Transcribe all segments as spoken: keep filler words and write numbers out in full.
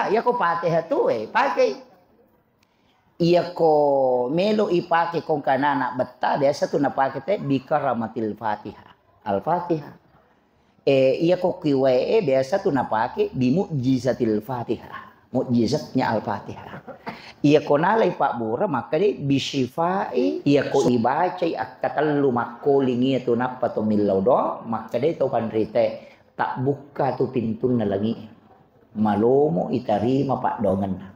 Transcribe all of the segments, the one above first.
Iyako Fatihah tu, eh, pakei. Iyako melo ipake kongkanana betta, biasa tu napake te bikaramatil Fatihah. Al-Fatihah. Eh, iyako kiwae biasa tu napake bi mu'jizatil Fatihah. Mu'jizatnya Al-Fatihah. Iyako nalai pabbura, makkeda bisyifai, iyako ibacai akkatellu makkoling iya tu nappa to millau doang, makkeda to panrite, tabbukka tu pintunna langi. Malomo itarima paddoangenna.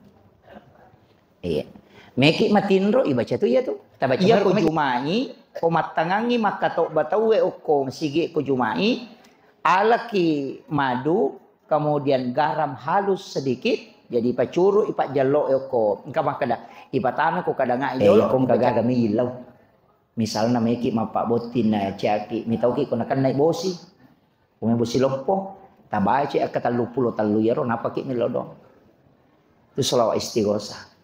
Iya. Meki matinro ibaca tu iya tu. Tabaca. Iya baru ko meki. Jumai, ko mattangangi makkatobba tauwe okko masigi ko Jumai, alaki madu, kemudian garam halus sedikit, jadi pacuru ipajjallo okko. Engka makkeda, ipatama ko kadanga. Eh, jolo, ko ibaca. Gaga mi illau. Misalna meki mappabbotting na ciaki, mitauki ko nakennai bosi. Ko mai bosi loppo, tabaca akka telluppulo tellu iyaro, napaki mello doang. Itu selawat istighosah.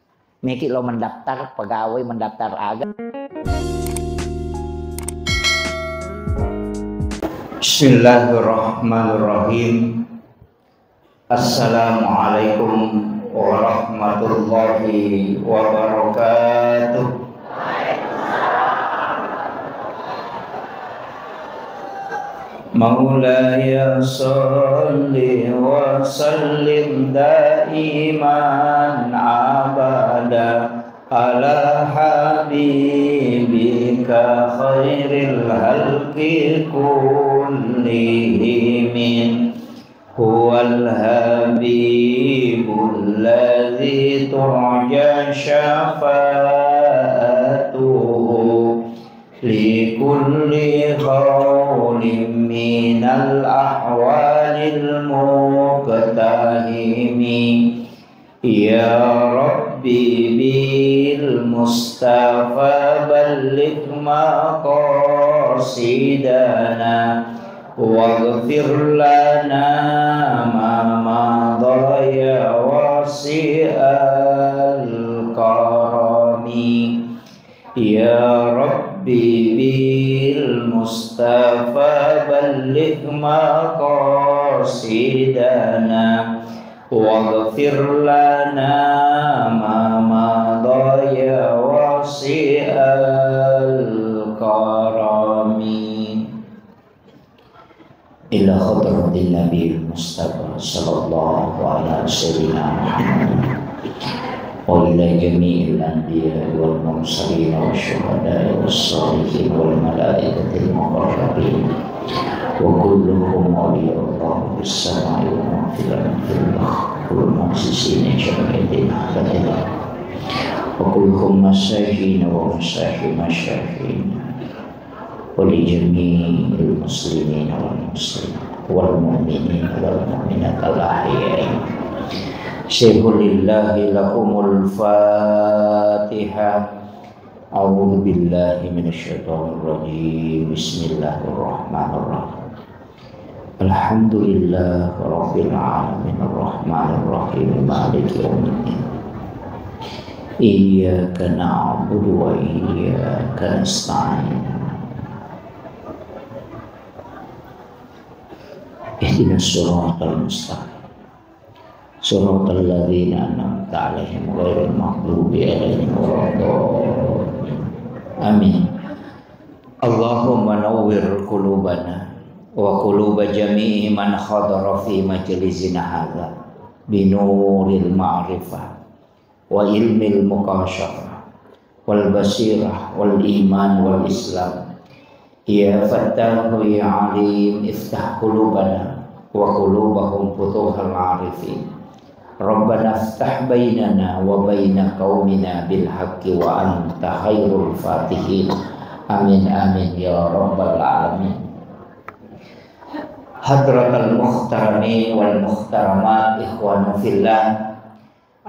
Meki lo mendaftar pegawai, mendaftar aga. Bismillahirrahmanirrahim. Assalamualaikum warahmatullahi wabarakatuh. مولاي صل وسلم دائما أبدا على حبيبك خير الخلق كلهم. هو الحبيب الذي ترجى شفاعته لكل هول من الأهوال المقتحم. يا رب بالمصطفى بلغ مقاصدنا واغفر لنا ما مضى يا واسع الكرم. يا رب بالمصطفى بلغ مقاصدنا واغفر لنا ما مضى يا واسع الكرم. إلى حضرة النبي المصطفى صلى الله على سيدنا محمد وإلى جميع الأنبياء والمرسلين والشهداء والصالحين والملائكة المقربين وكلهم أولياء الله في السماء ومن في الأرض والمؤسسين جميعا وكلهم مساكين ومساكين مساكين ولجميع المسلمين والمسلمات والمؤمنين والمؤمنات الأحياء. سيقول لله لهم الفاتحة. أعوذ بالله من الشيطان الرجيم. بسم الله الرحمن الرحيم. الحمد لله رب العالمين الرحمن الرحيم مالك يوم الدين. إياك نعبد وإياك نستعين. اهدنا الصراط المستقيم. صراط الذين أنعمت عليهم غير المغضوب عليهم ولا الضالين. آمين. اللهم نور قلوبنا وقلوب جميع من حضر في مجلسنا هذا بنور المعرفة وعلم المكاشفة والبصيرة والإيمان والإسلام. يا فتاح يا عليم افتح قلوبنا وقلوبهم فتوح العارفين. ربنا افتح بيننا وبين قومنا بالحق وأنت خير الفاتحين. آمين، آمين يا رب العالمين. حضرة المحترمين والمحترمات، إخوان في الله،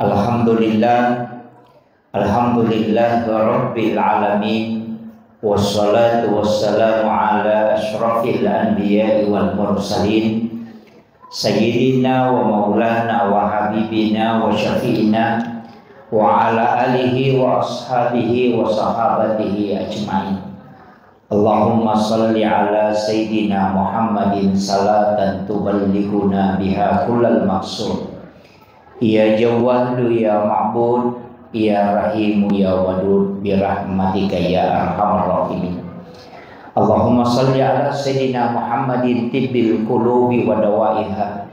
الحمد لله، الحمد لله رب العالمين، والصلاة والسلام على أشرف الأنبياء والمرسلين، سيدنا ومولانا وحبيبنا وشفيعنا وعلى آله وأصحابه وصحابته أجمعين. اللهم صل على سيدنا محمد صلاة تبلغنا بها كل المقصود Ya Jawwadu ya Ma'bud, ya Rahimu ya Wadud, birahmatika ya arhamar rahimin. Allahumma salli ala Sayyidina Muhammadin tibbil qulubi wa dawaiha,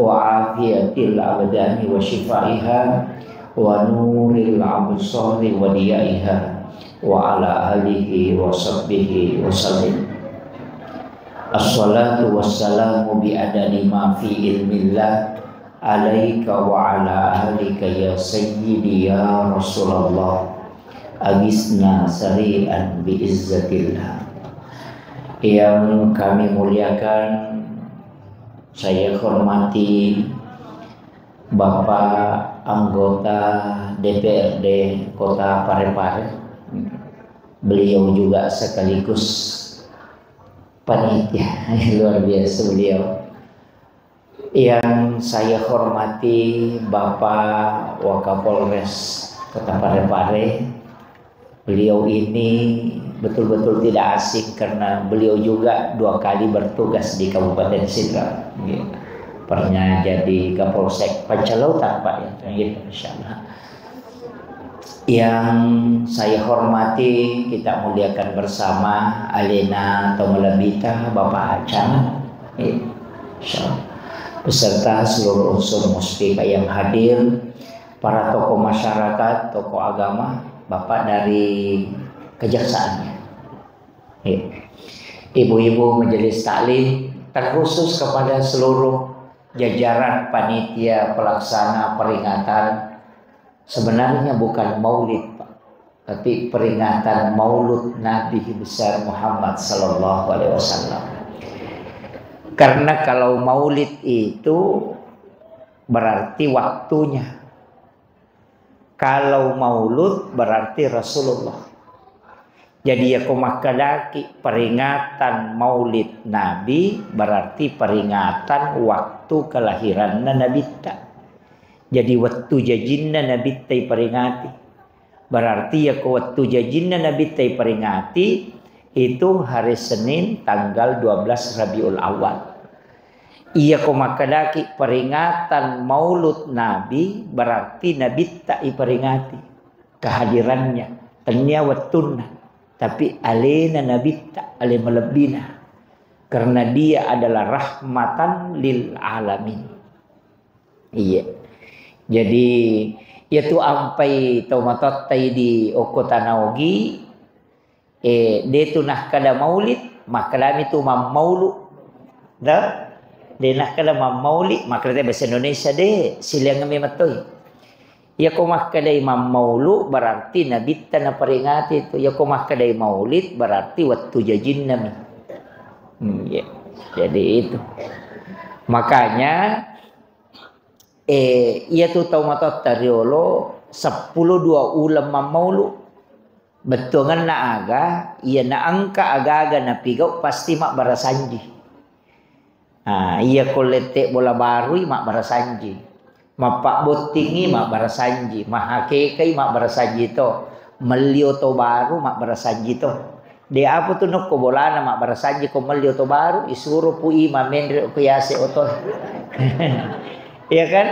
wa afiyatil abdani wa shifaiha, wa nuril absari wa diyaiha, wa ala alihi wa sahbihi wa sallim. Assalatu wassalamu bi adadi ma fi ilmillah alaika wa ala alika ya sayyidi ya Rasulullah. Agisna sari'an bi izzatillah. Yang kami muliakan, saya hormati Bapak anggota D P R D Kota Parepare, beliau juga sekaligus panitia. Luar biasa beliau. Yang saya hormati Bapak Wakapolres Kota Parepare, beliau ini betul-betul tidak asing karena beliau juga dua kali bertugas di Kabupaten Sidrap. Pernah jadi Kapolsek Pancalautan, Pak, ya. Iya, Masya Allah. Yang saya hormati, kita muliakan bersama, alena atau melebbita, Bapak Camat, iya, Masya Allah, beserta seluruh unsur Muspika yang hadir, para tokoh masyarakat, tokoh agama, Bapak dari kejaksaannya. Iya. Ibu-ibu majelis taklim, terkhusus kepada seluruh jajaran panitia pelaksana peringatan, sebenarnya bukan maulid, Pak, tapi peringatan maulud Nabi besar Muhammad sallallahu alaihi wasallam. Karena kalau maulid itu berarti waktunya. Kalau maulud berarti Rasulullah. Jadi, yako makkedaki peringatan maulid Nabi, berarti peringatan waktu kelahiranna Nabitta. Jadi, wettu jajinna Nabitta iperingati. Berarti, yako wettu jajinna Nabitta iperingati, itu hari Senin tanggal dua belas Rabiul Awal. Iyako makkedaki peringatan maulud Nabi, berarti Nabitta iperingati kehadirannya. Tennia wettunna, tapi alena Nabitta, ale malebbina. Karena dia adalah rahmatan lil alamin. Iya. Jadi, iyatu ampai tau matotta idi okko Tana Ogi, eh, de tu nakkeda maulid, makkedami tu mammaulu. Da? De nakkeda mammauli, makkeda bahasa Indonesia de, silaingeng memettoi. Iyako makkedai mammaulu, berarti Nabitta naperingati tu. Iyako makkedai maulid, berarti wettu jajinnami. Hmm, iya. Jadi itu. Makanya, eh, iyatu tau matotta riolo seppulo dua uleng mammaulu. Bettuangenna aga, iya naengka aga-aga napigau pasti mabbarasanji. Ah, iya ko lette bola barui mabbarasanji. Mappabbottingi mabbarasanji, mahakekai mabbarasanji to, melli oto baru mabbarasanji to. De apa tu nokko bolana mabbarasanji ko melli oto baru, isuro pui mamenre ko yase oto. Iya kan?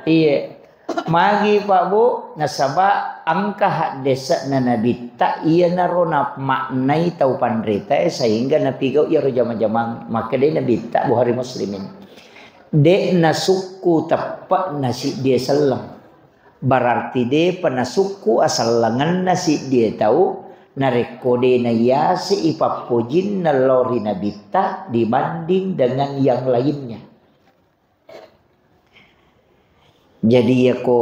Iya. Magi, Pak, Bu, nasaba engka haddese'na Nabitta, iyanaro namaknai tau panritae sehingga napigau iyaro jama-jamang. Makkedai Nabitta, Bukhari Muslimin, de nasukku teppe'na siddie selleng. Berarti depa nasukku asellengenna siddie tau, narekko de naiyase i pappojinna lao ri Nabitta dibanding dengan yang lainnya. Jadi, yako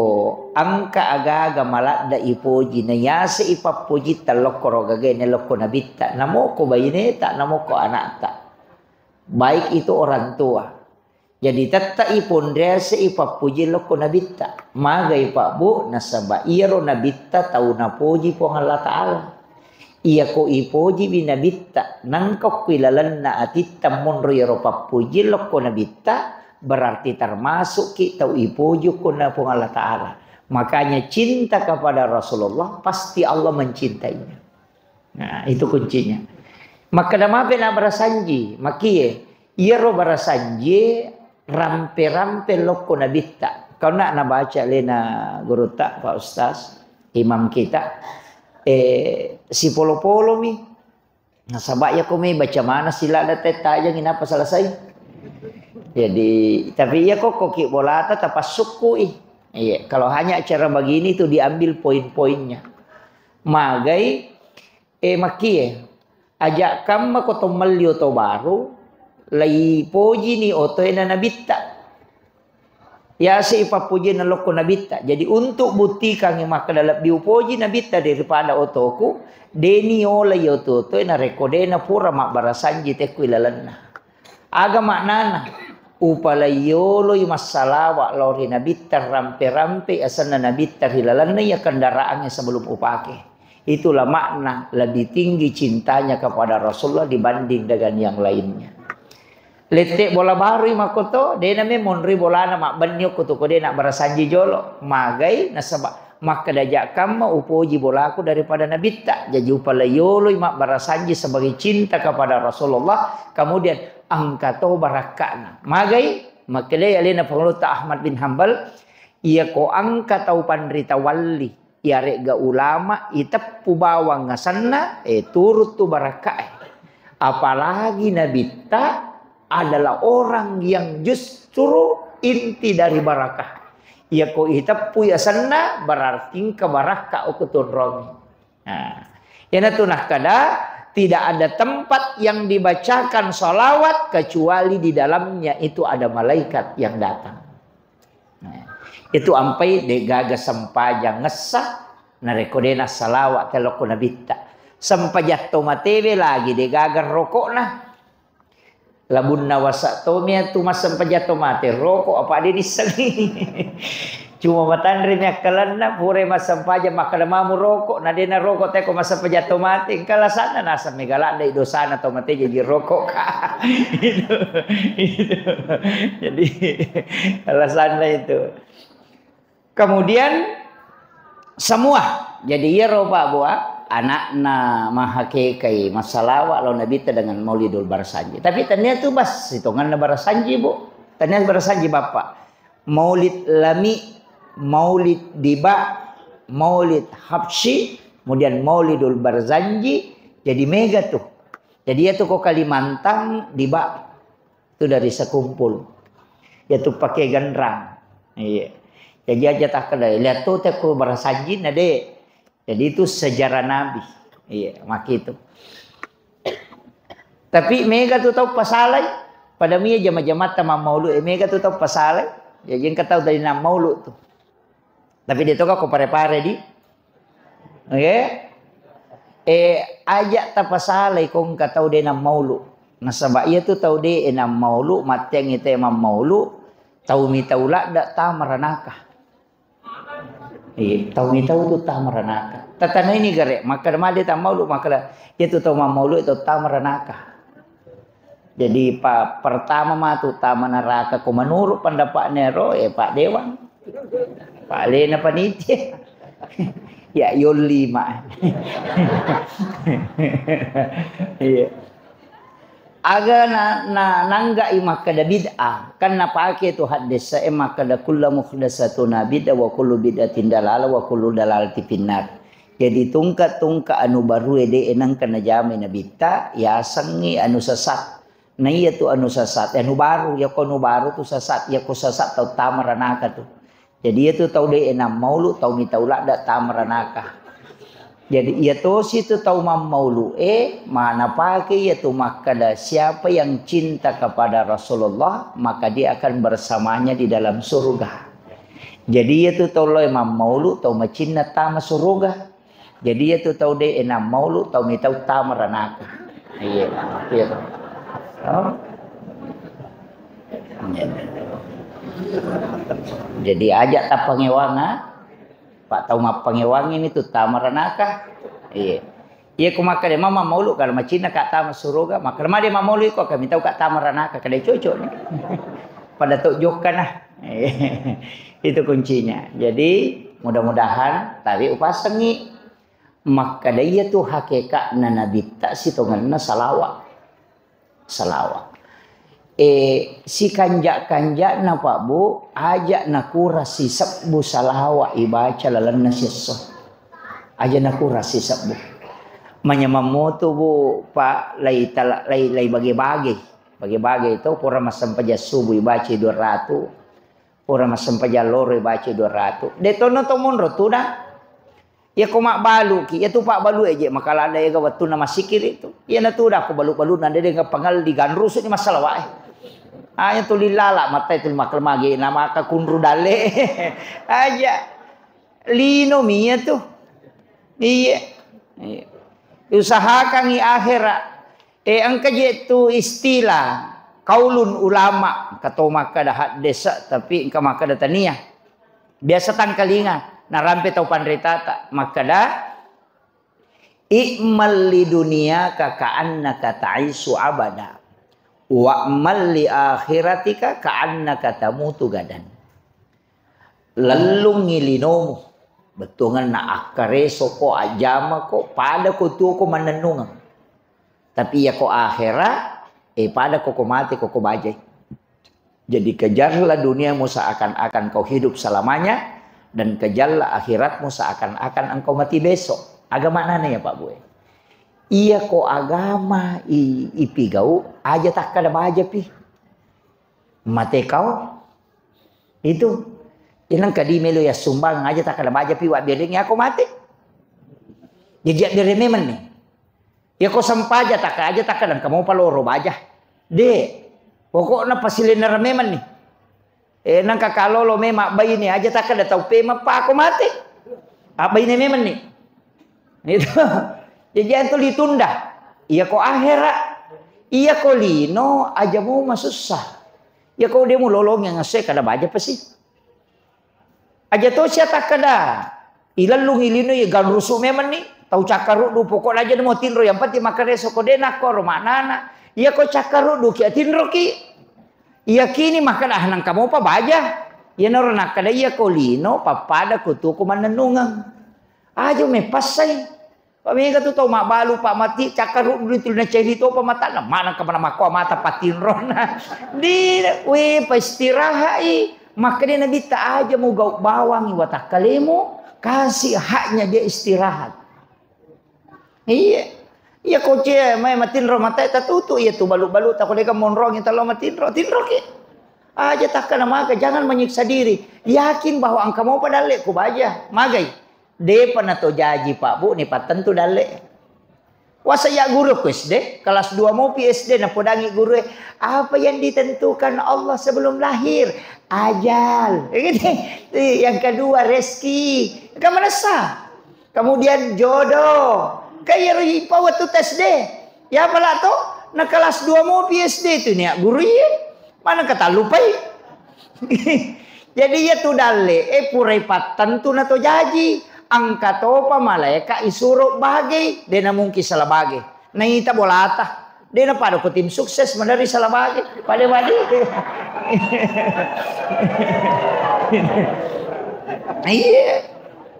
engka aga-aga maladde ipoji, na yase ipappoji tellokko ro gagae nelokko Nabitta, namoko baineta, namoko anakta. Baik itu orang tua. Jadi, tette iponriase ipappoji lokko Nabitta. Magai, Pak, Bu, nasaba iyaro Nabitta tau napoji Puang Allah Ta'ala. Iyako ipojiwi Nabitta, nangka okko ilalenna atitta monro iyaro pappoji lokko Nabitta, berarti termasukki tau ipoji okko na Puang Allah Ta'ala. Makanya cinta kepada Rasulullah, pasti Allah mencintainya. Nah, itu kuncinya. Makkeda mape na barasanji, makie, iyaro barasanji rampe-rampe lokko Nabitta. Kauna nabaca lena gurutta, Pak Ustaz, imam kita, eh, sipolo-polomi. Nasaba iya ko mai baca mana silada te tajengi napa selesai. Jadi, tapi iya ko koki bolata tapassukkui. Iya, kalau hanya cara begini itu diambil poin-poinnya. Magai, eh, makkie. Aja kamma ko to melli oto baru, lai pojini otoena nabitta. Yase ipappojinna lokko nabitta. Jadi, untuk buktikangngi makkeda lebbi upoji nabitta daripada otoku, deni olai oto-otoe narekko dena pura mabbarasanji tekku ilalenna. Aga maknana? Upalai yoloi massalawa lao ri nabitta, rampe-rampe asenna nabitta ri lalenna iya kendaraangnge sebelum upake. Itulah makna lebih tinggi cintanya kepada Rasulullah dibanding dengan yang lainnya. Lette bola barui makkoto, dena me monri bolana mabbenni okko tu ko dena barasanji jolo. Magai nasaba makkeda ja kamma upoji bolaku daripada nabitta. Jaji upalai yoloi mabbarasanji sebagai cinta kepada Rasulullah, kemudian engka to barakkana. Magai makkedai alena Pangulutta Ahmad bin Hambal, iya ko engka tau panrita walli, iyaregga ulama iteppu bawang asenna, eh, turut tu barakkae. Apalagi nabitta adalah orang yang justru inti dari barakah. Iya ko iteppu asenna, berarti engka barakka okko tunrongi. Nah, iyanatu nakkeda, tidak ada tempat yang dibacakan salawat kecuali di dalamnya itu ada malaikat yang datang. Nah, itu ampai degaga sempajang ngessa, narekko dena salawat telokko nabitta. Sempajang to matewe lagi degaga rokokna. Labunna wasa tomi tu massempajang to mate rokok apa de nissengi. Cuma matanre mi akkalenna, pura massempajang makkeda mamu rokok, na dena rokok teko massempajang to mate, engka alasanna naseng mega ladde dosana to mate jaji rokok ka. Itu, itu. Jadi alasanna itu. Kemudian semua. Jadi iyaro Pak Bua, anakna mahakekai massalawa lao nabitta dengan Maulidul Barasanji. Tapi tania tu bas sitonganna Barasanji, Bu. Tania Barasanji Bapak. Maulid Lami, Maulid Diba, Maulid Habsyi, kemudian Maulidul Barzanji, jadi mega tuh. Jadi iya tuh ko Kalimantan Diba tuh dari Sekumpul. Ya tuh pakai ganrang. Iya. Jadi aja tak ada. Lihat tuh teh ko Barasanji na deh. Jadi itu sejarah Nabi. Iya, maki itu. Tapi mega tu tau pasalai, pada mia jama-jamatta mammaulu, eh, mega tu tau pasalai. Ya, jengka tau dari nammaulu tu. Tapi dia toka ko pare-pare di. Oke? Eh, aja tapasalai ko engka tau de nammaulu. Nasaba iya tu tau de nammaulu, matteang ite mammaulu, tau mi tau ladda tama ranaka. Iya, tau mitau tu tama ranaka. Tatanai ni gare, makkeda made tammaulu, makkeda, iya tu tau mammaulu itu tama ranaka. Jadi pa, pertama matu tama naraka ko menurut pendapatnya ro, eh, Pak Dewan. Pak Lena panitia. Ya, yolli ma. Iya. Aga na, na, nangga'i makkeda bid'ah. Kan napake tu haddese makkeda kullu muhdatsatun bid'ah wa kullu bid'atin dalalah wa kullu dalalatin finnar. Jadi tungka-tungka anu barue de nengka najamai nabitta, yasengngi anu sesat. Na iya tu anu sesat, anu baru, ya ko anu baru tu sesat, ya ko sesat tau tama ranaka tu. Jadi iya tu tau de nammaulu, tau mitau ladda tama ranaka. Jadi iya tosi tu tau mammaulu e, mana pake iya tu makkeda, siapa yang cinta kepada Rasulullah, maka dia akan bersamanya di dalam surga. Jadi iya tu tau loe mammaulu, tau macinna tama surga. Jadi iya tu tau de enam maulu, tau mitau tama ranaka. Iya, iya. Oh. Jadi aja tapangewanga, Pak, tau mappangewang ini tu tama ranaka. Iya. Iya, ku makkeda mama maulu, kalau macinna ka tama suruga, makkeda made mammaulu iko kami tau ka tama ranaka, kada cocok nih. Pada tok jokka nah. Itu kuncinya. Jadi mudah-mudahan tadi upasengi makkeda iya tu hakekatna nabitta sitongenna salawa. Salawa. Eh, sikanja-kanjana, Pak, Bu, aja nakura sisebbu salawa ibaca lalenna siesso. Aja nakura sisebbu. Manyameng moto, Bu, Pak, lai tala-, lai, lai bage-bage. Bage-bage to, pura massempajang subuh ibaca dua ratu. Pura massempajang loro ibaca dua ratu. De tono to monro tudang. Iya ko mabbaluki, iya tu pabbalu eje, maka lada ega wettunna massikiri tu. Iya natu da ko balu-balunna de, de pangal diganrusu ni massalawa e. Aja tu lilala, matai tu maklemage, na maka kunru dalle. Aja. Lino mia tu. Iya. Iya. Usahakangi akhirat. Eh, engka je tu istilah kaulun ulama, engka to makkada haddesa, tapi engka makkada tania. Biasa tangkalinga, narampe tau panritata, makkada, "I'mal li dunyaka ka'annaka ta'isyu abada, wa'mal li akhiratika ka'annaka tamutu gadan." Lellungngi linomu, bettuangenna akkareso ko, ajjama ko, pada ko tuo ko mannennungeng. Tapi iya ko akhera, eh, pada ko, ko mate ko, ko bajai. Jadi kejarlah duniamu seakan-akan kau hidup selamanya, dan kejarlah akhiratmu seakan-akan engkau mati besok. Aga maknana ya, Pak Bu, e? Iya ko agama i-, ipigau, aja takkada baja pi. Mate kau? Itu. Inang kadi melo ya sumbang aja takkada baja pi, wabbereng ya ko mate. Jadi abbere memang nih. Iya ko sempaja takka aja takkada engka mopa loro baja. De. Pokokna pasilenna memang nih. Eh, nangka kalolo memang baine aja takkada tau pema pako mate. Abbaine memang nih. Itu. Jadi itu ditunda. Iya ko akhera. Iya ko lino aja mau masussa. Iya ko demu lolong yang ngasih kada baja pasti. Aja to sia takkada, ilellung ilino, iya ganrusu memang ni, tau cakkaruddu, pokokna aja mo tinro, yang penting makkareso ko de nakkoro maknana. Iya ko cakkaruddu ki, tinro ki. Iya kini makkada, ah, nangka mopa baja. Iya noro nakkada, iya ko lino, pappada ko tuo ko mannennungeng. Aja mepassai. Pamega tu tau mabbalu, Pak, mati, cakkaruddu tu na ceri topa matanna, maneng ka mana makko mata patinrona. Di, we, pa istirahai. Makkeda Nabitta, aja mu gau bawangi watakkalemu, kasih haknya dia istirahat. Iya. Iya ko cie, mai matinro mata tatutu, iya tu balu-balu tako deka monrongi talo matinro, tinro ki. Aja takkana maka, jangan menyiksa diri. Yakin bahwa engka mopa dalle ko baja, magai. Depa na to jaji, Pak, Bu, ni pattentu dalle. Wasa ya guru ku S D, kelas dua mopi S D, napodangi guru e, "Apa yang ditentukan Allah sebelum lahir? Ajal." Gitu. Yang kedua, rezeki. Kamanessa? Kemudian jodoh. Kayak ipa waktu tes deh. Ya pala to? Na kelas dua mopi S D tu nia guru ye. Mana ketallupai? Jadi iya tu dalle, eh, purai pattentu na to jaji. Engka topa malaeka isuro bage, dena mungkin salah bage. Naita bolata, dena pada ko tim sukses, madari salah bage. Pada wadi. Iya.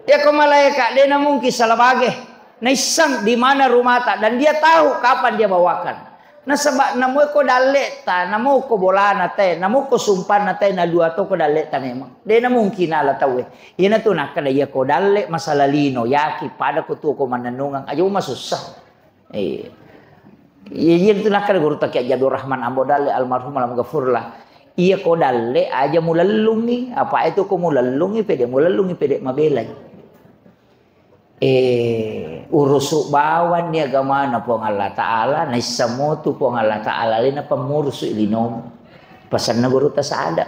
Ya ko malaeka, dena mungkin salah bage. Naissang di mana rumata dan dia tahu kapan dia bawakan. Nasaba namo ko dalleta, namo ko bolana te, namo ko sumpanna te, na dua to ko dalleta memang. De na mungkin ala tauwe. Iyana tu nakkeda iya ko dalle masalah lino, yaki pada ko tuo ko mannennungeng, aja uma susah. Eh. Iya, iya tu nakkeda guru taki Haji Abdul Rahman Ambo Dalle almarhum alam gafurlah. Iya ko dalle aja mulellungi, apa itu ko mulellungi pede mulellungi pede mabelai. Eh, urusu bawanni agamana Puang Allah Ta'ala, naissa motu Puang Allah Ta'ala, alena pammurusu linomu. Pasanna guru tasada.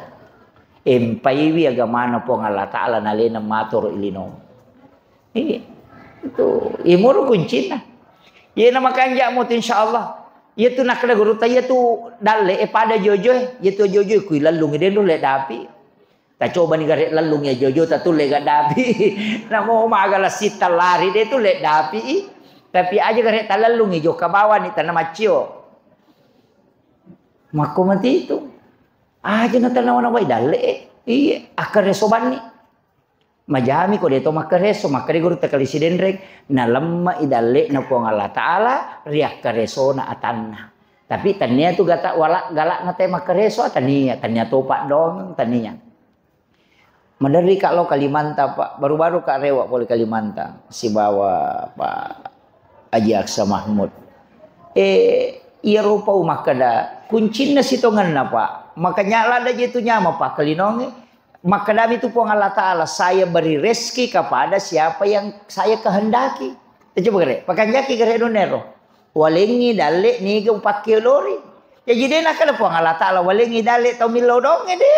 Empaiwi agamana Puang Allah Ta'ala, nalena matoro linomu. Iya. Itu, imuru kuncinna. Iya na makanja motu, insya Allah. Iya tu nakkeda guru ta, iya tu dalle, eh, pada jojo, eh. Iya tu jojo, kui lallung, denro le dapi. Tacobani gare lallung ya jojo, tatulle gaddapi. Namo maga lasitta lari de tulle dapi i. Tapi aja gare talallungi jokka bawani tanna maccio. Makko mati itu. Aja na tanawa-nawai dalle e. Iya, akkareso banni. Majami ko de to makkareso, makkare guru takali sidenreng, nalemma i dalle na Puang Allah Ta'ala, riakkaresona atanna. Tapi tania tu gata wala galak na te makkareso, tania, tania topa dong, tania. Maderri ka lo Kalimantan, Pak. Baru-baru ka rewa pole Kalimantan. Sibawa Pak Haji Aksa Mahmud. Eh, iya rupa makkeda, kuncinna sitongenna, Pak. Makanya lada je tu nyama, Pak, kelinongi. Makkedami tu Puang Allah Ta'ala, "Saya beri rezeki kepada siapa yang saya kehendaki." Eh, coba gere, pakanjaki gere donero. Walengi dalle niga upakke lori. Jadi de nakkeda Puang Allah Ta'ala, "Walengi dalle tau millau donge de."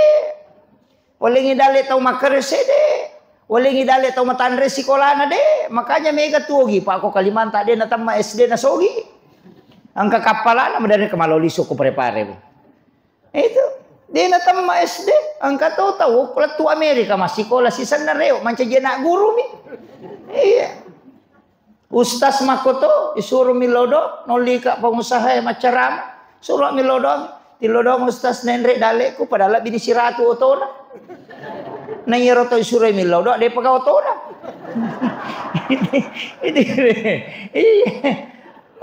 Walengi dalle tau makkarese de. Walengi dalle tau matanre sikolana de. Makanya mega tuogi, Pak, ko Kalimantan de natemma S D nasogi. Engka kappalana madare kemaloli suku prepare. Itu. De natemma S D, engka to tau lettu Amerika massikola sisenna reo mancaji anak guru mi. Iya. Ustaz makkoto, isuro millau do, nollika pengusaha e maccarama, suro millau do, tillau do Ustaz nenre dalleku, padahal bini siratu otona. Na iyaro to isuro millau do, de paga otona. Itu, iya.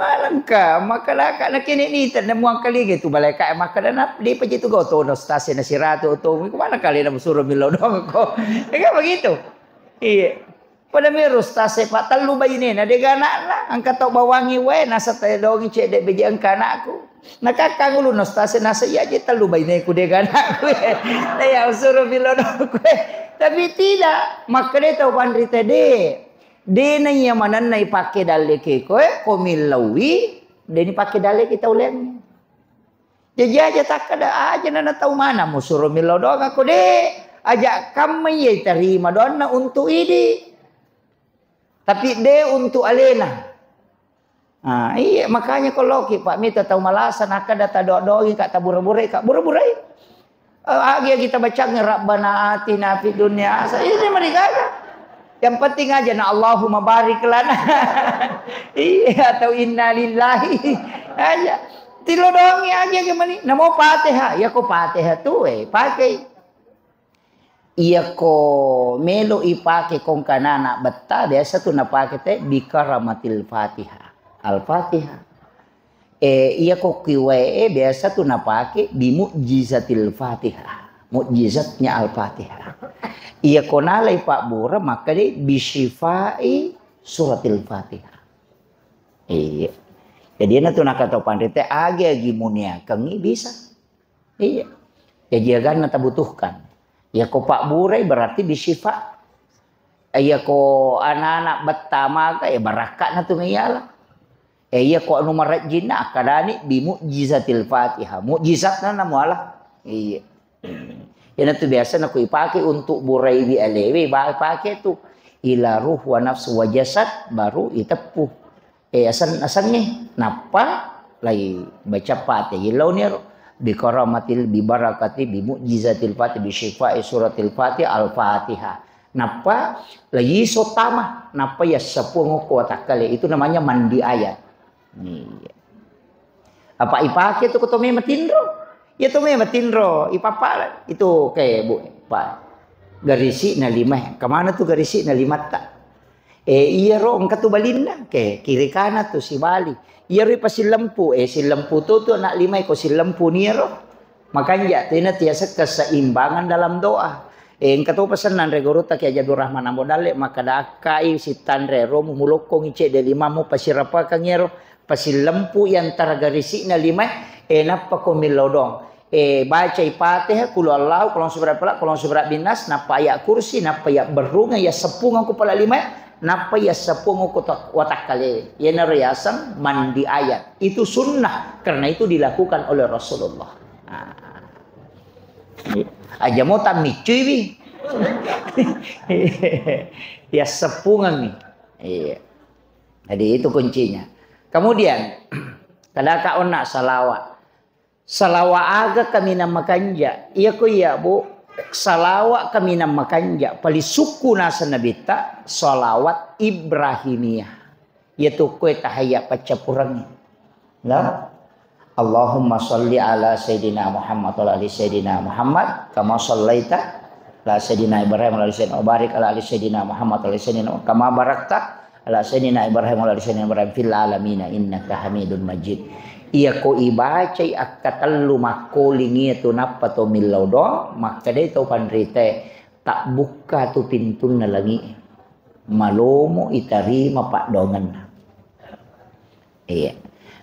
Malengka, makalaka na kene ni, tanda muang kali gitu, balai ka makkeda na, de paji tu ga otona Ustaz e na siratu otomu, mana kali na suro millau do ko. Ya kan begitu? Iya. Pada mero Ustaz e, Pak, tellu bainena, de ga anakna, engka tau bawangi wae, nasa tedongi cedde beje engka anakku. Nakakkang ulunna Ustaz e, nasa iya je tellu baineku, de ga anakku. Nah, ya usuro millau do kue. Tapi tidak, makkeda tau panrita de. De na iya manenna ipake dalle ke koe, ko millaui, de ni pake dalle ke tau lemme. Jaji aja takkeda, aja na natau mana musuro millau doang ko de. Aja kamma iya tarima doanna untuk idi. Tapi de untuk alena. Ah, iya, makanya ko loki, Pak, mita tau malasa nakkeda tadoa-doai ka, tabura-burai ka, bura-burai. Eh, agi-agi tabacang, "Rabbana atina fid dunya hasanah." Ini merigaga. Yang penting aja na Allahumma barik lana. Iya, atau inna lillahi. Aja. Tilo doangi aja ke mani. Namo Fatihah. Ya ko Fatihah tu, eh, pakai. Iya ko melo ipake kongkana anak betta, biasa tu napake te bi karamatil Fatihah. Al-Fatihah. Eh, iya ko kiwae, eh, biasa tu napake bi mu'jizatil Fatihah. Mu'jizatnya Al-Fatihah. Iya ko nalai pabbura, maka de bi syifai suratil Fatihah. Iya. Jadi, na tu nakatau panrita, agi-agi muniakengi bisa. Iya. Jaji aganna tabutuhkan. Iya ko pabburai berarti bisyifa. Iya ko anak-anak betta maga, ya barakka'na tu maiala. Eh, iya ko anu marajinna akkadani bi mu'jizatil Fatihah. Mu'jizatna na muala. Iya. Iyana tu biasa nako ipake untuk buraiwi alewe, ba-, pake tu ila ruh wa nafsu wa jasad baru iteppu. Eh, asen-, asengnge, nappa lai baca Fatihah. Launi ero, bi karamatil, bi barakati, bi mu'jizatil Fatihah, bi syifai suratil Fatihah, Al-Fatihah. Nappa lai iso tama, nappa yassappuang okko watakkale. Itu namanya mandi ayat. Iya. Apa ipake tu ko to mema tinro? Ya to mema tinro, ipapala. Itu kayak, Bu, Pak. Garisi'na lima. Kemana tu garisi'na limatta? Eh, iyaro engka tu balinna, ke kiri kanan tu sibali. Iyaro pasillempu, eh, sillempu tu tu anak lima ko sillempu niaro. Makanja tena tiasa keseimbangan dalam doa. Eh, engka to pesenna anre gurutta Kiai Haji Abdul Rahman Ambo Dalle, makkada akkai sittanre ro mu mulokkongi cedde limamu pasirapakang iyaro, pasillempu i antara garisi'na lima, eh, nappa ko millau doang. Eh, bacai Fatihah, Qul Huwallahu, Qul A'udzu Birabbil Falaq, Qul A'udzu Birabbin Nas, nappa ayat kursi, nappa iya berrunga, iya seppungeng ku pala lima, nappa iya seppungeng ku tak-, watakkale. Iyanaro yaseng mandi ayat. Itu sunnah, karena itu dilakukan oleh Rasulullah. Nah. Aja mo tammiccui wi. Iya seppungeng ni. Iya. Jadi itu kuncinya. Kemudian, kadaka onna salawat. Salawat aga kaminang makanja? Iya ko iya, Bu, salawat kaminang makanja. Paling sukku naseng Nabitta, salawat Ibrahimiyah. Iya tu kue tahiyat paccappurengnge. Lah. Allahumma salli ala Sayyidina Muhammad wa ala ali Sayyidina Muhammad, kama sallaita ala Sayyidina Ibrahim wa ala ali Sayyidina, wa barik ala ali Sayyidina Muhammad wa ala ali Sayyidina, kama barakta ala Sayyidina Ibrahim wa ala ali Sayyidina Ibrahim fil alamina innaka Hamidun Majid. Iyako ibacai akkatellu makkoling iya tu nappa to millau doang, makkedai to panritae, "Tabbukka tu pintunna langi'e. Malomo itarima paddoangenna." Iya.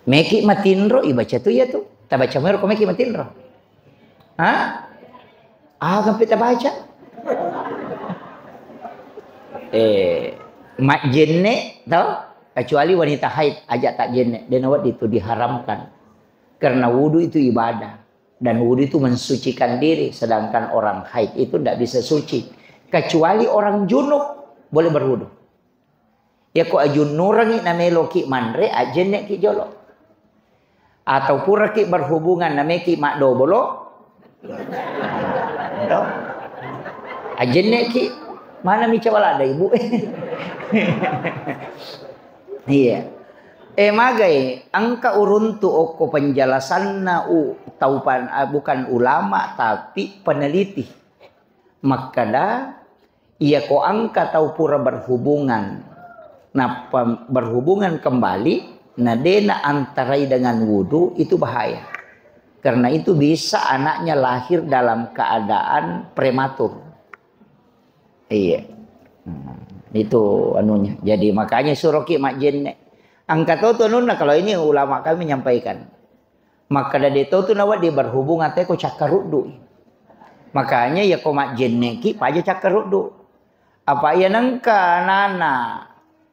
Meki matinro ibaca tu iya tu. Tabaca mero ko meki matinro. Ha? Aga pe tabaca? Eh, majjenne to? Kecuali wanita haid aja tak jenne. Dena wedding tu diharamkan. Karena wudu itu ibadah. Dan wudu itu mensucikan diri. Sedangkan orang haid itu ndak bisa suci. Kecuali orang junub boleh berwudu. Yako ajunnurengngi nameloki manre, ajjenneki jolo. Atau puraki berhubungan nameki maddobolo, to? Ajjenneki, mana mi cawala ada ibu? Iya. Eh, magai, engka uruntu okko penjelasanna u, taupan, ah, bukan ulama, tapi peneliti. Makkeda, iyako engka tau pura berhubungan, nappa berhubungan kembali, na dena antarai dengan wudu, itu bahaya. Karena itu bisa anaknya lahir dalam keadaan prematur. Iya. Hmm, itu anunya. Jadi makanya suroki majjenne. Engka to tu anunna, kalau ini ulama kami menyampaikan. Makkeda de to tu nawedding berhubungan te ko cakkaruddu. Makanya ya ko majjenneki paja cakkaruddu. Apa iya nengka nana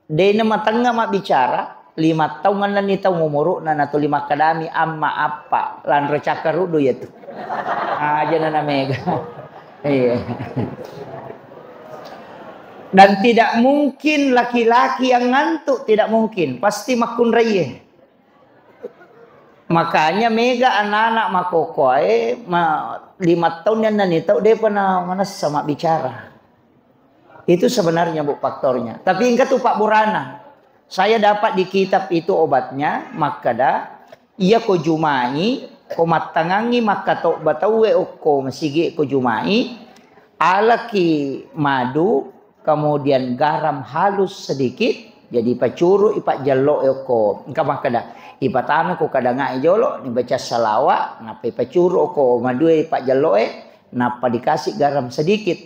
de na matengnga mabbicara, lima taung ennenni taung umuru'na, na tuli makkedami amma appa, lanre cakkaruddu ya tu. Aja nana mega. Iya. Dan tidak mungkin laki-laki yang ngantuk, tidak mungkin, pasti makkunraie. Makanya mega anak-anak makokoae, ma-, lima tahun yang nani tau depa na manessa mabbicara. Itu sebenarnya, Bu, faktornya. Tapi engka tu Pak Burana. Saya dapat di kitab itu obatnya, makkeda, iya ko jumai, ko mattangangi makkatobba tauwe okko masigi ko jumai, alaki madu, kemudian garam halus sedikit, jadi pacuru ipajjello okko. Engka makkeda, ipatama ko kadangai jolo, nibaca salawa, nappa ipacuru okko madue ipajjelloe, nappa dikasih garam sedikit,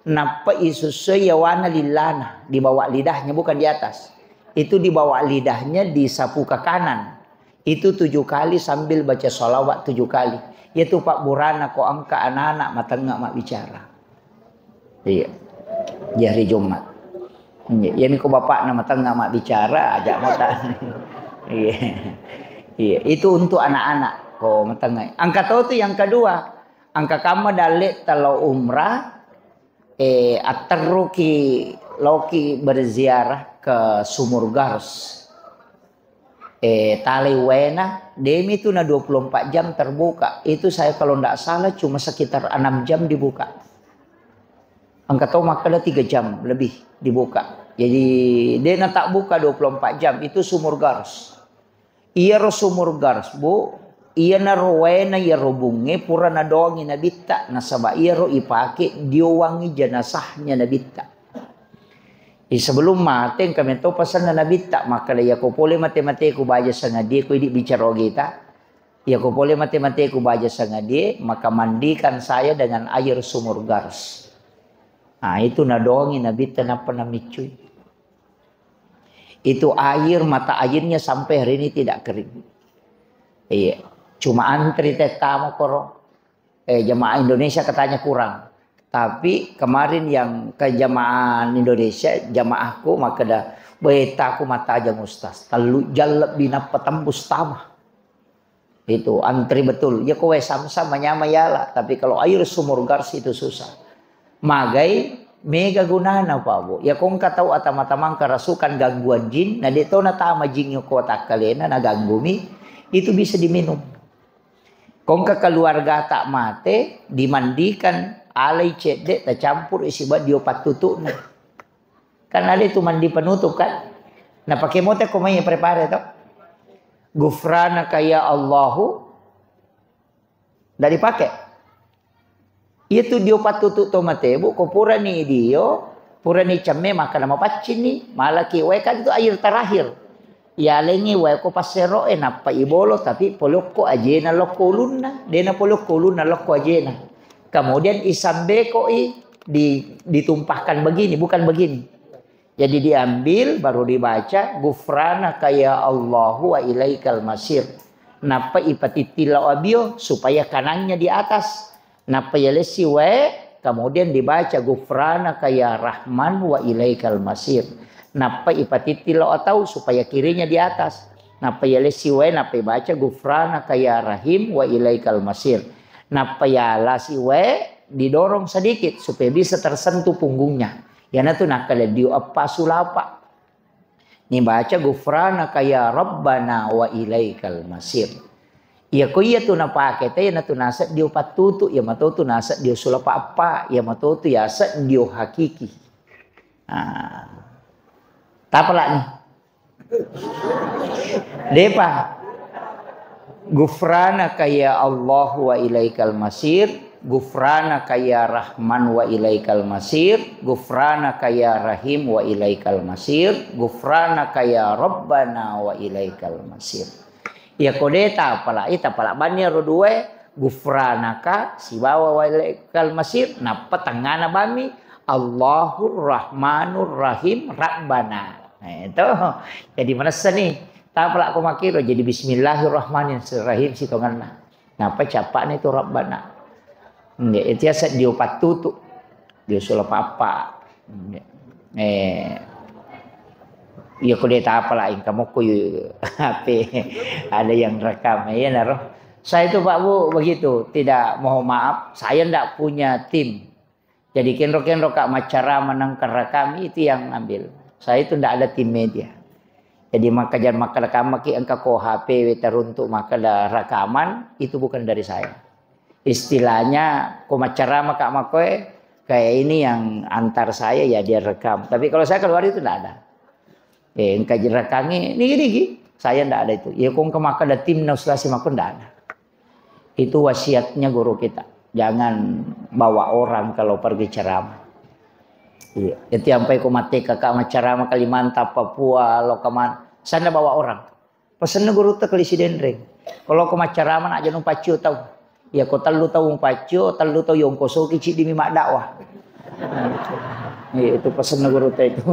nappa isussui yawana lillana, di bawah lidahnya, bukan di atas. Itu di bawah lidahnya, di sapu ke kanan. Itu tujuh kali sambil baca salawat tujuh kali. Itu Pak Burana ko engka anak-anak matengnga mabbicara. Iya. Di hari Jumat. Iya, iya, niko bapakna matengnga mabbicara, aja mata. Iya. Iya, itu untuk anak-anak ko matengnga. Engka to tu yang kedua, engka kamma dalle talo umrah, eh, atterruki, loki berziarah ke Sumur Gars. Eh, talai waena, demi tu na dua puluh empat jam terbuka. Itu saya kalau ndak salah cuma sekitar enam jam dibuka. Engka to makkeda tiga jam lebih dibuka. Jadi, de na tak buka dua puluh empat jam, itu Sumur Gars. Iyaro Sumur Gars, Bu, iyanaro waena iyaro bungnge pura nadongi Nabitta, nasaba iyaro ipake diowangi jenazahnya Nabitta. Eh, sebelum mate, engka meto pasenna Nabitta, makkeda, "Iyako pole mate-mateku baja sangadie, ko idi bicara ogeta. Iyako pole mate-mateku baja sangadie, maka mandikan saya dengan air Sumur Gars." Nah, itu nadongi Nabitta nappa namiccui. Itu air, mata airnya sampai hari ini tidak kering. Iya. Cuma antri teh tama koro. Eh, jamaah Indonesia katanya kurang. Tapi kemarin yang ke jamaah Indonesia, jamaahku makkeda, "Beta aku mata aja Ustaz. Tellu jam lebih nappa tembus tama." Itu antri betul. Ya kowe Samsam manyama yala, tapi kalau air Sumur Gars itu susah. Magai mega gunana, Pak Bu. Ya kongka tau atama-tamang kerasukan gangguan jin, na de to natama jin ko takkalena naganggumi, itu bisa diminum. Kongka keluarga tak mate, dimandikan alai cedde tacampur isi dio pattutu'na. Kan ada itu mandi penutup kan? Nah, pakai mote ko mai prepare to. Gufranaka ya Allahu. Ndak dipakai. Iya tu dio pattutu to mate, Bu, ko purani dio, purani cemme maka nama paccini, malaki wae kan itu air terakhir. Yalengngi wae ko passero'e, nappa ibolo, tapi polokko ajena lokko ulunna, dena polokko ulunna lokko ajena. Kemudian isambekoi di, ditumpahkan begini, bukan begini. Jadi diambil, baru dibaca, "Ghufranaka ya Allahu wa ilaikal masir." Nappa ipatitti lao abio supaya kanannya di atas. Nappa yalessi wae, kemudian dibaca, "Ghufranaka ya Rahman wa ilaikal masir." Nappa ipatitti lao atau supaya kirinya di atas. Nappa yalessi wae, nappa ibaca, "Ghufranaka ya Rahim wa ilaikal masir." Nappa yalasi wae, didorong sedikit supaya bisa tersentuh punggungnya. Iyanatu nakkeda dio eppa sulapa. Nibaca, "Ghufranaka ya Rabbana wa ilaikal masir." Iya ko iya tu napake te, iyanatu naseng dio pattutu, iya mato tu naseng dio sulapa eppa, iya mato tu yaseng dio hakiki. Ah. Tapalani. Depa. "Ghufranaka ya Allah wa ilaikal masir, ghufranaka ya Rahman wa ilaikal masir, ghufranaka ya Rahim wa ilaikal masir, ghufranaka ya Rabbana wa ilaikal masir." Iya ko de tapalai, tapala banni ro dua, "Ghufranaka" sibawa "wa ilaikal masir", nappa tengngana bammi, "Allahur Rahmanur Rahim Rabbana." Eh, itu. Jadi manessa ni. Tapala ko makkiro, jadi "Bismillahirrahmanirrahim" sitongenna. Nappa cappa'na itu "Rabbana". Nggih, itu yaseng dio pattutu. Dio sulapa eppa. Nggih. Eh, iya ko de tapala, engka mokko yu H P ada yang rekam. Iya naro. Saya itu, Pak Bu, begitu, tidak, mohon maaf, saya ndak punya tim. Jadi kenro-kenro ka maccarama nengka rekam itu yang ambil. Saya itu ndak ada tim media. Jadi maka jan makkeda kamaki engka ko H P we taruntuk makkeda rekaman, itu bukan dari saya. Istilahnya ko maccarama ka makkoe, kayak ini yang antar saya ya dia rekam. Tapi kalau saya keluar itu ndak ada. Eh, engka jerakangi, nigi-nigi. Saya ndak ada itu. Ya, ko engka makkeda timna Ustaz Yasin makko ndak ada. Itu wasiatnya guru kita. Jangan bawa orang kalau pergi ceramah. Iya. Jadi sampai ko mate kakak maccarama Kalimantan, Papua, lo kemana. Saya ndak bawa orang. Pasenna gurutta Kali Sidenreng. Kalau ko maccarama nak janu paccio tau. Ya ko tellu tau paccio, tellu tau yongkosoki ciddi mi maddakwah. Iya, itu pasenna gurutta itu.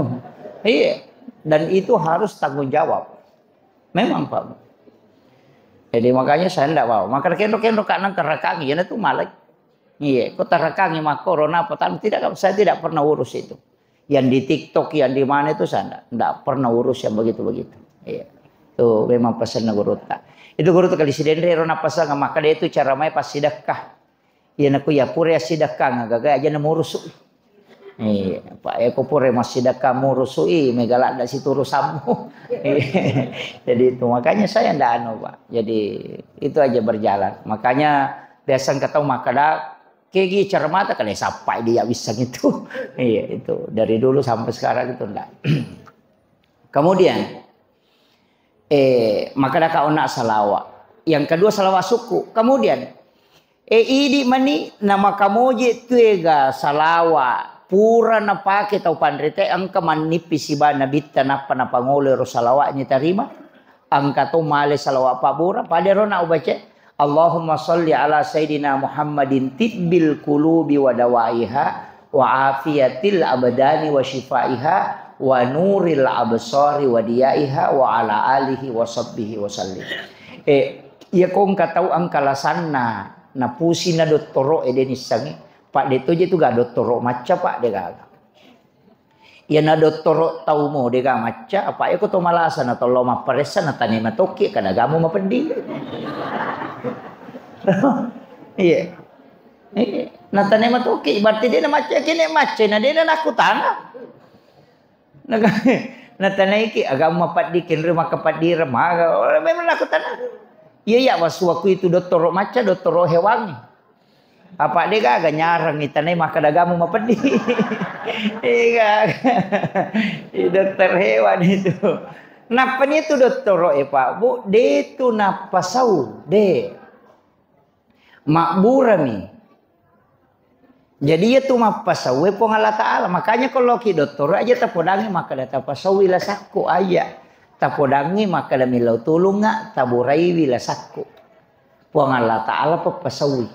Iya. Dan itu harus tanggung jawab. Memang, Pak. Jadi makanya saya ndak mau. Maka kenro-kenro ka nengka rekangi, ya itu malai. Iya, ko tarekangi makkoro napa tanu, tidak, saya tidak pernah urus itu. Yang di TikTok, yang di mana itu saya ndak, ndak pernah urus yang begitu-begitu. Iya. Itu memang pasenna gurutta. Itu gurutta Kali Sidenreng ro napasang makkeda itu cara mai passidekka. Iya, naku ya pura sidekka, gaga aja namurusu. Iya, Pak, ya ko pura massidekka murusui, mega ladda situru sammu. Iya. Jadi itu makanya saya ndak anu, Pak. Jadi itu aja berjalan. Makanya biasa engka tau makkeda, kegi cermata kale sappai dia wisseng itu. Iya, itu dari dulu sampai sekarang itu ndak. Kemudian, eh, makkeda ka onna salawa. Yang kedua salawa sukku. Kemudian, eh, idi mani namakamoje tuega salawa pura napake tau panrite engka mannippi siba nabitta nappa napangolo ero salawanya tarima. Engka to male salawa pabbura, pada ero na ubaca, "Allahumma salli ala sayyidina Muhammadin tibbil qulubi wa dawaiha, wa afiyatil abdani wa syifaiha, wa nuril absari wa diyaiha, wa ala alihi wa sahbihi wa sallim." Eh, iya ko engka tau engka lasanna, napusi na dottoro e de nissangi, Pak, de toje tu ga dottoro macca, Pak, de gaga. Iyana dottoro taumu dega macca, apa eko to malasa na tollo mapparessa na tane matokki kada gamu mapeddi. Iya. Iya. Na tane matokki, berarti de na macca, kene macca na de na nakutana. Na, na tanaiki agamu mapeddi, kenre maka peddi remaga. Oh, memang nakutana. Iya, iya, wasuaku itu dottoro macca, dottoro hewangi. Apa de gaga nyarang itanai makkeda gamu mapeddi. Iya. I dokter hewan itu. Nappani itu dottoro e, Pak, Bu, de tu nappasau, de. Mabburami. Jadi iya tu mappasau e Puang Allah Ta'ala. Makanya kalau ki dottoro aja tapodangi makkeda tapasaui lasakku aja. Tapodangngi makkeda millau tulungnga, taburaiwi lasakku. Puang Allah Ta'ala peppasaui.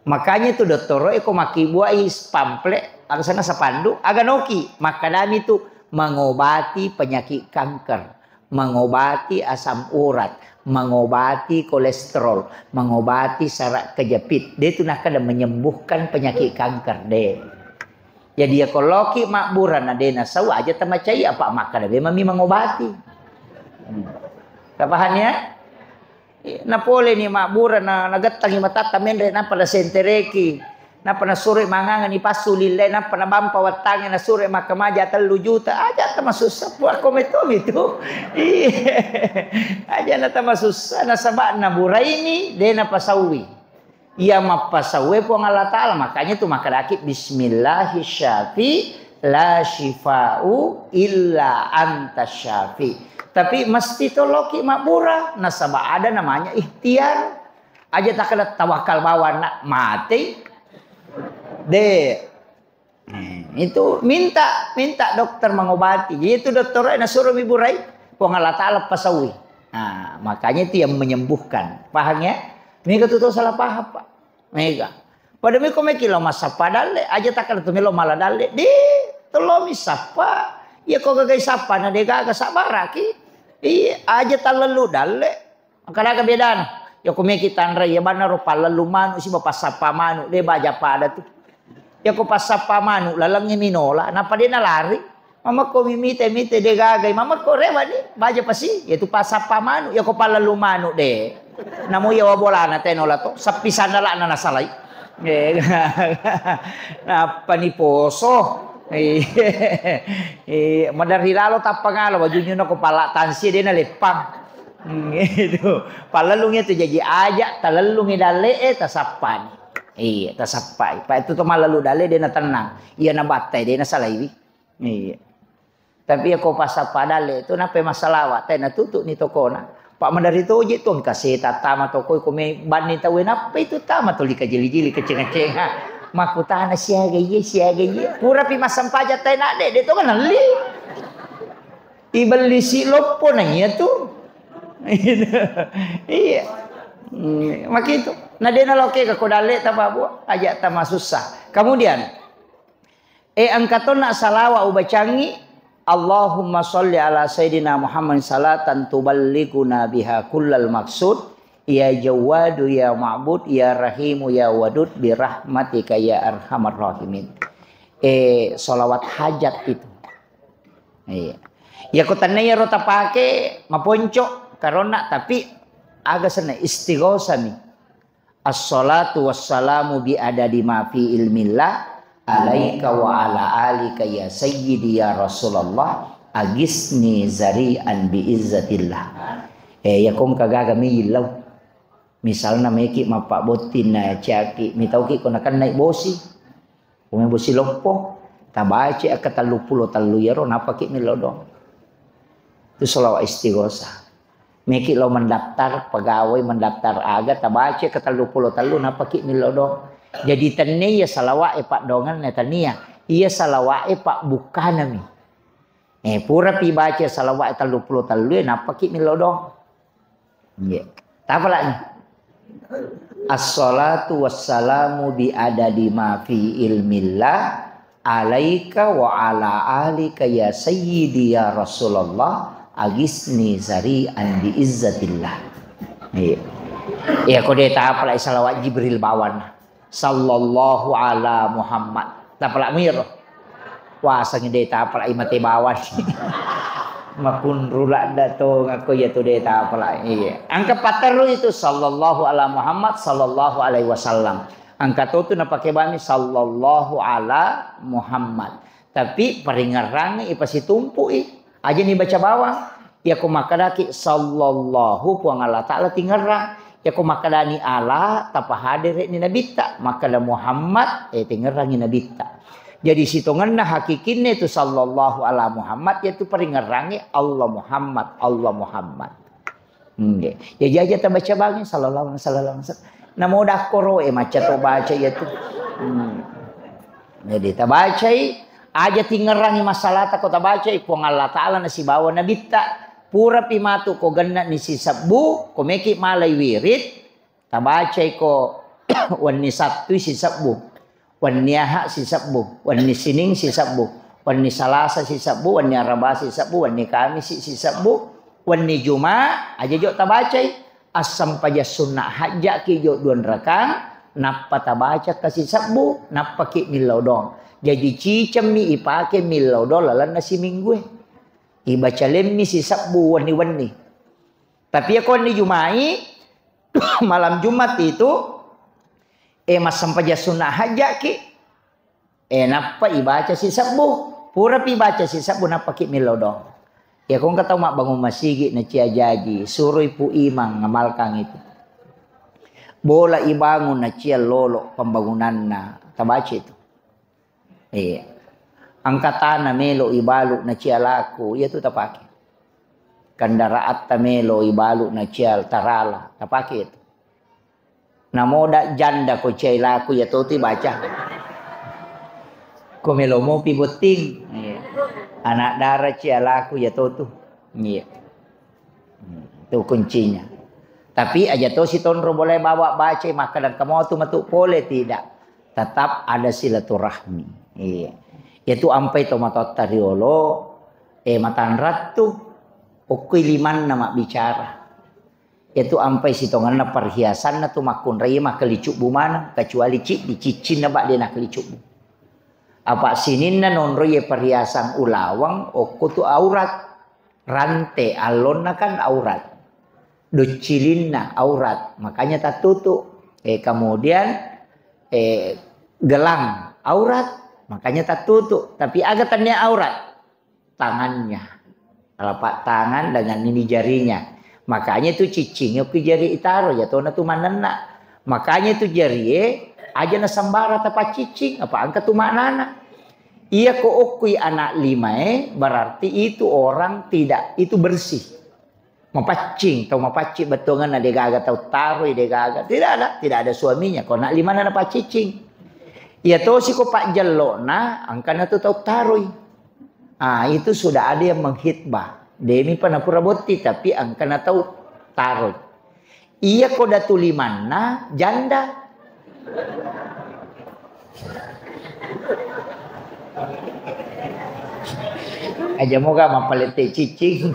Makanya tu dottoro'e ko makkibuai pamflet, aga sana sapandu, aga noki, makkedami tu mengobati penyakit kanker, mengobati asam urat, mengobati kolesterol, mengobati saraf kejepit. De tu nakkeda menyembuhkan penyakit kanker, de. Jadi ya ko loki mabbura na de nasau aja tamacai apa makkeda memang mi mengobati. Hmm. Tapahang ya? Napoleni mabbura na, nagettangi matatta menre, nappa nasentereki, nappa nasuroi mangangani passu lillai, nappa nabampa wattangnge, nasuroi makkamaja tellu juta, aja tamasussa, puakko metomi tu. Iya. Aja na tamasussa, nasaba naburaini, de napasaui. Iya mappasaue Puang Allah Ta'ala, makanya tu makkedaki bismillahi syafi la syifa'u illa anta syafi. Tapi mesti toloki mabbura, nasaba ada namanya ikhtiar. Aja takkeda tawakal bawang na matei. De. Eh, itu minta, minta dokter mengobati. Jadi itu dokter nasuro mi burai, Puang Allah Ta'ala pasaui. Nah, makanya itu yang menyembuhkan. Paham ya? Mega tu tau salah paham, Pak. Mega. Pada meko meki lo massappa dalle, aja takkeda tu melo mala dalle. Di, tolong mi sappa. Ya ko gagai sappa na de gaga sabaraki. Iya, aja talellu dalle. Engka aga bedana? Yako meki tanra iya banna ro pallellu manu siba passappa manu, de baja pada tu. Yako passappa manu lalengnge minola, napa de nalari. Mamekko mi mite-mite de gagai, mamekko rewa ni, baja pasi, yatu passappa manu, yako pallellu manu de. Namo yawa bolana tenola to, sappi sandalana nasalai. Eh, napa ni poso? Eh, eh, maderri lalo tappa ngalo, bajunjuna ko pala tansi de naleppang. Hmm, itu. Pallelungnge tu jaji aja, talellungi dalle'e, tasappani. Iya, tasappai. Pa itu to mallelu dalle de na tennang. Iya na battai de na salaiwi. Iya. Tapi ya ko pasappa dalle tu nape massalawa, te na tutu ni tokona. Pak madari toje tu engka seta tama tokoi ko me banni tau nape itu tama toli kajili-jili keceng-keceng. Makutana siaga iye, siaga iye. Pura pi massempajang tai na de, de to kan nelli. Ibellisi loppo na iya tu. Iya. Hmm, makitu. Na de naloke ka ko dalle ta babu, aja ta masussa. Kemudian, eh, engka tonna salawa ubacangi, Allahumma sholli ala sayyidina Muhammad salatan tuballighuna biha kullal maksud, ya Jawwadu ya Ma'bud ya Rahimu ya Wadud bi rahmatika ya arhamar rahimin. Eh, salawat hajat itu. Iya. Iya ko tennai ro tapake maponco karonna, tapi aga senna istighosah mi. Assalatu wassalamu bi adadi ma fi ilmillah alaika wa ala alika ya sayyidi ya Rasulullah agisni zari'an bi izzatillah. Eh, ya kong kagaga mi illau. Misalna meki mappabbotting na ciaki, mitauki ko nakennai bosi. Ume bosi loppo, tabaca akka telluppulo tellu iyaro, napaki millau doang. Itu salawat istighosah. Meki lo mendaftar pegawai, mendaftar aga, tabaca akka telluppulo tellu, napaki millau doang. Jadi tenne iya salawat e paddoangenna tania. Iya salawat e pabbukkanami. Eh, pura pi baca salawat e telluppulo tellu e, napaki millau doang. Iya. Tapalani. Assalatu wassalamu bi adadi ma fi ilmillah alaika wa ala alika ya sayyidi ya Rasulullah agisni zari'an bi izzatillah. Iya. Iya, ko de tapalai salawat Jibril bawan. Sallallahu ala Muhammad. Tapalak miro. Wasangi de tapalak imate bawang. Makunru ladda to ngako iya tu de tapalak. Iya. Angka paterru itu sallallahu ala Muhammad sallallahu alaihi wasallam. Angka to tu napake bami sallallahu ala Muhammad. Tapi paringerrangngi ipasitumpu'i. Aja ni baca bawang. Yako makkedaki sallallahu Puang Allah Ta'ala tingerrang. Yako makkedani ala tapahadere ni nabitta. Makkeda Muhammad, eh, tingerrangi nabitta. Jadi sitongenna hakikinna itu sallallahu ala Muhammad, yaitu paringerrangi Allah Muhammad, Allah Muhammad. Nggih. Ya, jaja tabaca bangi, sallallahu alaihi wasallam, sallallahu alaihi wasallam. Namo dakkoro, eh, macca to baca iya tu. Hmm. Jadi, tabacai, aja tingerangi masalata ko tabacai, Puang Allah Ta'ala nasibawa nabitta. Purapi matu ko genne'ni sisebbu, ko meki malai wirid, tabacai ko wenni Sattui sisebbu, wenni Aha sisebbu, wenni Sining sisebbu, wenni Salasa sisebbu, wenni Araba sisebbu, wenni Kamisi sisebbu, wenni Juma, aja jo tabacai. Assempajang sunna hajja'ki jo duanrakang, nappa tabacakka sisebbu, nappaki millau doang. Jaji cicemmi ipake millau doang lalenna siminggue. Ibaca lemmi sisebbu wenni-wenni. Tapi iya ko wenni Jumai, malam Jumat itu, eh, massempajang sunna hajja'ki, eh, nappa ibaca sisebbu. Purapi ibaca sisebbu, nappaki millau doang. Iya ko engka tau mabbangung masigi nacia jaji, suroi Pu Imang ngamalkang itu. Bola ibangun nacia lolo pembangunanna, tabaca itu. Iya. Engka tana melo ibalu nacia laku, iya tu tapake. Kendaraatta melo ibalu nacia tarala, tapake itu. Namoda janda ko ciai laku, iya totu ibaca. Ko melo mopi botting. Iya. Anak dara cia laku, iya totu. Iya. Hmm, itu kuncinya. Tapi aja to sitonro boleh bawa baca, maka dan kamu tu metu pole, tidak. Tetap ada silaturahmi. Iya. Itu ampai to matotta riolo, eh, matanrattu, okkoi limanna mabbicara. Itu ampai sitongenna perhiasanna tu makkunrai makkelicubbu maneng, kecuali ciddi, ciccinna bak de nakkelicubbu. Apa sininna nonroi perhiasan ulaweng, okko tu aurat. Rante allonna kan aurat. Doccilinna aurat, makanya tattutu. Eh, kemudian, eh, gelang aurat, makanya tattutu. Tapi aga tennia aurat? Tangannya. Telapak tangan dengan ini jarinya. Makanya itu ciccingnge ku jari itaro, ya tona tu manenna. Makanya itu jarie aja nasembara tapaccicing, apa engka tu maknana. Iya ko okkui anak limae, berarti itu orang tidak, itu bersih. Mapaccing, tau mapaccing bettuanganna, degaga tau taroi, degaga. Tidak ada, tidak ada suaminya. Ko anak limana napaccicing. Iya tosi ko pajjellona, angkana tu tau taroi. Ah, itu sudah ada yang menghitbah. Demi panapura botti, tapi angkana tau taroi. Iya ko datu limanna janda. Aja moga mapalette cicing.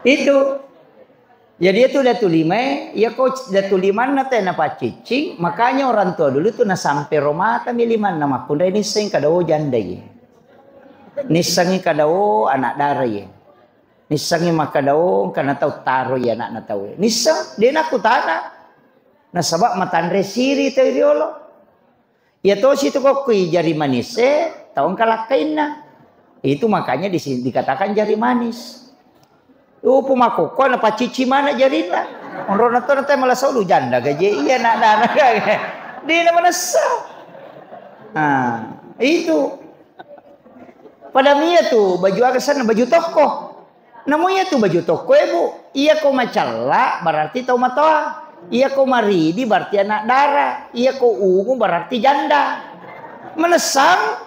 Itu. Jadi itu datu lima, ya ko datu limanna te napaccicing, makanya orang tua dulu tuh nasampe romata mi limanna makkunrai nisseng kada o janda ye. Nissengi kada o anak dara ye. Nissengngi makkeda, "Oh, engkana tau taroi ana'na tauwe." Nisseng, de nakkutana. Nasaba matanre siri tau riolo. Iya tosi tu kokkui jari manisse, tau engka lakkainna. Itu makanya disi-, dikatakan jari manis. Upu makkokko napaccicci mana jarinna. Onrona to natai malasau lu janda gaje iya nak dana. Dena manessa. Nah, itu. Pada mia tu baju aga senna, baju tokko. Namu iya tu baju tokko e, Bu. Iya ko macella berarti tau matoa. Iya ko maridi berarti anak dara. Iya ko ungu berarti janda. Menessang.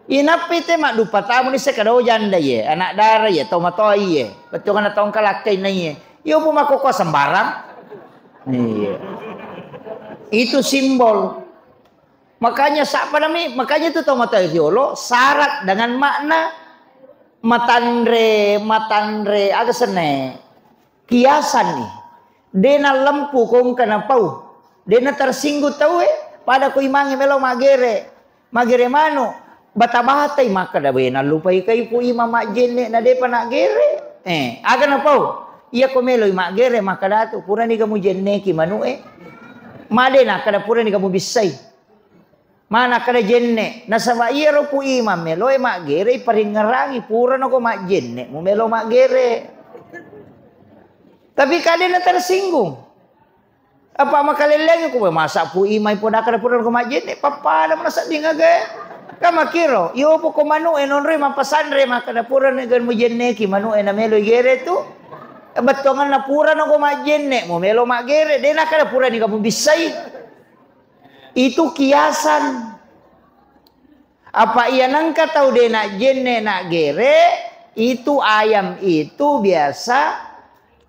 Inappi te maddupa tamu ni sekadau janda ye, anak dara ye, tau matoa ye. Betul kan tau kalakkai na ye. Yo Bu makkokko sembarang. Iya. Itu simbol. Makanya sa'padami, makanya itu tau matoa riolo syarat dengan makna matanre, matanre, aga senne? Kiasan ni. De nalempu ko engka napau. De natersinggung tau e. Pada ko imangnge melo maggere. Maggere manu. Bata-batai makkeda, "We, nallupai kai ku imang majjenne na depa naggere." Eh, aga napau? Iya ko meloi maggere makkeda tu, "Purani ga mujenneki manu e?" Made nakkeda, "Purani ga mubissai." Mana kada jenne, nasaba iyaro pu imang meloe maggere paringngerangi, purana ko majjenne mu melo maggere. Tapi kadena tersinggung. Apa makalellengi ko masa pu imai poda kada purana ko majjenne, pappada mana sedding aga. Kamakiro, yo poko manu e nonroi mapasanre makkada purana ga mujenneki manu e na melo gere tu. Bettuanganna purana ko majjenne mu melo maggere, dena kada purani kamu bissai. Itu kiasan. Apa iya nengka tau de najjenne naggere, Itu ayam itu biasa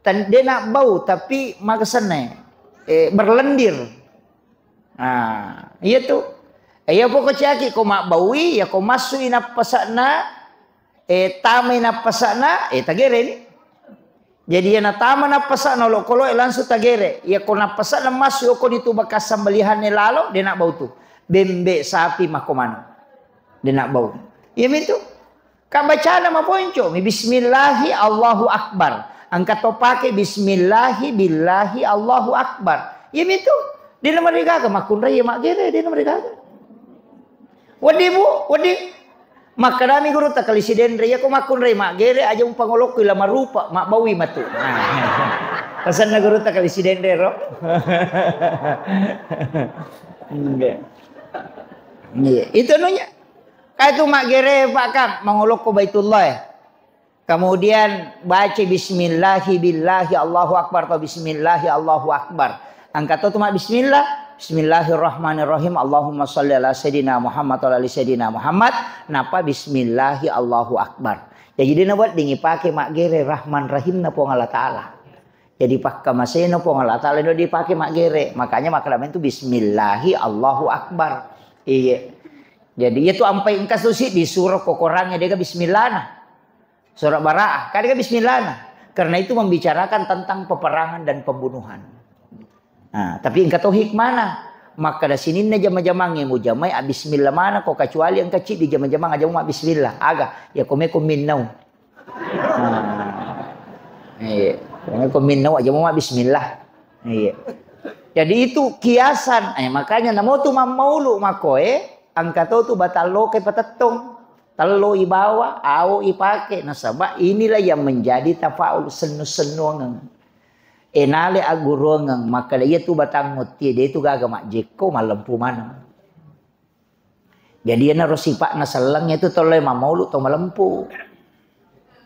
ten-, de' nabbau, tapi makessenne, eh, berlendir. Nah, iya tu. Eh, iya poko ciaki ko mabbaui, ya ko massui nappasakna, eh, tamai nappasakna, eh, tagereni. Jadi, iya natama nappasakna olokoloe langsung tagere. Iya ko nappasakna massu okko di tu bekas sambelihanne lalo, de' nabbau tu. Bembe, sapi, makko manu. De' nabbau. Iya mitu. Ka bacana maponco mi, bismillahi Allahu Akbar. Engka to pake bismillahi billahi Allahu Akbar. Iya mitu. De' namarigaga makkunrai maggere, de' namarigaga. Wedding, Bu, wedding. Makkedami gurutta Kali Sidenre, "Iya ko makkunrai maggere, aja umpangolokku ila marupa, mabbaui matu." Nah. Pesanna gurutta Kali Sidenre ro. Iya. Iya, itu anunya. Kae tu maggere, Pak, Kang, mangolokko Baitullah, eh. Kemudian baca bismillahi billahi Allahu Akbar atau bismillahi Allahu Akbar. Engka to tu ma bismillah. Bismillahirrahmanirrahim. Allahumma shalli ala sayyidina Muhammad wa ala ali sayyidina Muhammad. Napa bismillahi Allahu Akbar. Jadi, de' nawedding ipake maggere Rahman Rahimna Puang Allah Ta'ala. Jadi, pakkamasena Puang Allah Ta'ala, de' dipake maggere. Makanya makkeda itu bismillahi Allahu Akbar. Iya. Jadi, iya tu ampai engka susi di surah kokorangnge de' ga bismillahna. Surah Bara'ah, kan kan bismillah, nah. Karena itu membicarakan tentang peperangan dan pembunuhan. Nah, tapi engka to hikmana. Makkeda sininna jama-jamangnge mujamai, ah, bismillah mana ko, kecuali engka ciddi jama-jamang aja mu bismillah. Aga, ya kome ko minnau. Nah, iya, kome ko minnau aja mu bismillah. Iya. Jadi itu kiasan. Eh, makanya namo tu mammaulu makoe, engka to tu batalloke patettong. Tello ibawa, ao ipake, nasaba inilah yang menjadi tafaul, sennu-sennuangeng. E, nale agguruangeng, makkeda iya tu batang mutie, de tu gaga majjekko, mallempu maneng. Jadi, iyanaro sipa'na selleng itu tollo mammaulu to malempu.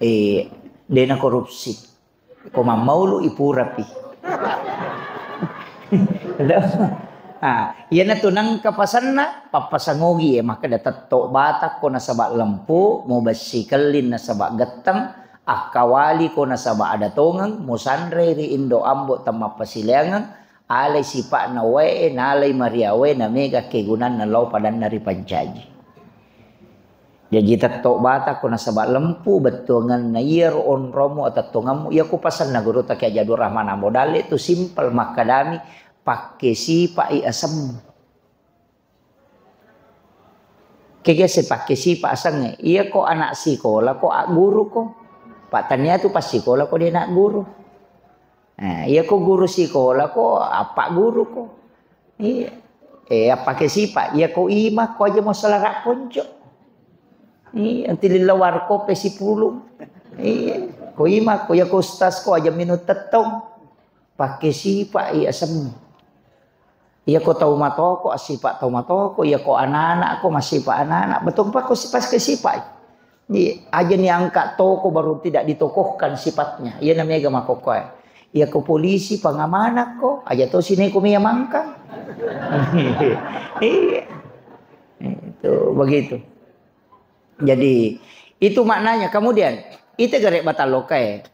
E, dena korupsi. Ko mammaulu ipurapi. Ah, iyanatu nengka pasenna, pappasangogi e, makkeda tetto batakko nasaba lempu, mubessi kelling nasaba getteng, akkawaliko nasaba ada tongeng, musanrei ri indo ambo temmappasileangeng, alai sipa'na wae, nalai mariawae, namega kegunanna lao padanna ripancaji. Jaji tetto batakko nasaba lempu bettuangenna iyaro onromu atettongemmu, iyako pasenna gurutta Kiai Haji Abdul Rahman Ambo Dalle tu simpel makkedami, pakke sipa'i asemmu. Kegese pakke sipa asengnge, iyako anak sikola ko agguru ko, pa tania tu passikola ko de nagguru. Nah, iyako guru sikola ko, appagguru ko. Iya. Eh, appake sipa, iyako ima ko aja masalah rak ponco. Iya, anti lilla warkop e sipulung. Iya, ko ima ko, iyako ustaz ko aja minum tettong. Pakke sipa iya semua. Iyako tau matoko, assipa tau matoko, iyako anak-anak ko, massipa anak-anak. Betul pa ko sipa ke sipa. Iya, aja ni angkat toko baru tidak ditokohkan sifatnya. Iya namanya gama kokoe. Iyako polisi, pengamanan ko, aja to sini ko mia mangkang. Iya. Itu begitu. Jadi, itu maknanya. Kemudian, ite gare batallokae.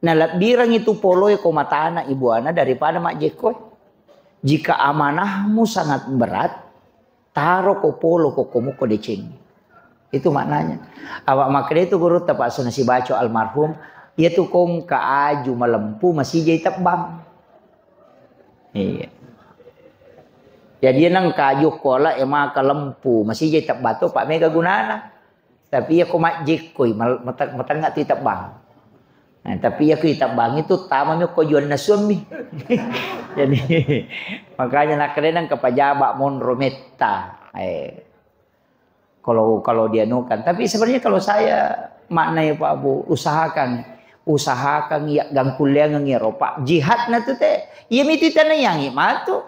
Nalebbirengngi tu poloe ko matana ibuana daripada majjekkoe. Jika amanahmu sangat berat, taro ko polo ko komuko deceng. Itu maknanya. Awak makkeda itu gurutta Pak Suna Sibaco almarhum, iya tu kong ka aju malempu masijai tebbang. Iya. Jadi nang kaju kola e maka lempu masijai tebbang tu Pak mega gunana. Tapi iya ko majjekkoi, mal-, mate-, matengnga tu itebbang. Nah, tapi iya ko itebbang itu tamami ko juanna suammi. Jadi, makanya nakkedenang ke pajaba monro metta. Eh, kalau, kalau dianukan. Tapi sebenarnya kalau saya maknai Pak Bu, usahakan, usahakan ya gangkulleangan ya ro Pak. Jihadna tu te, iya miti tanaiangi matu.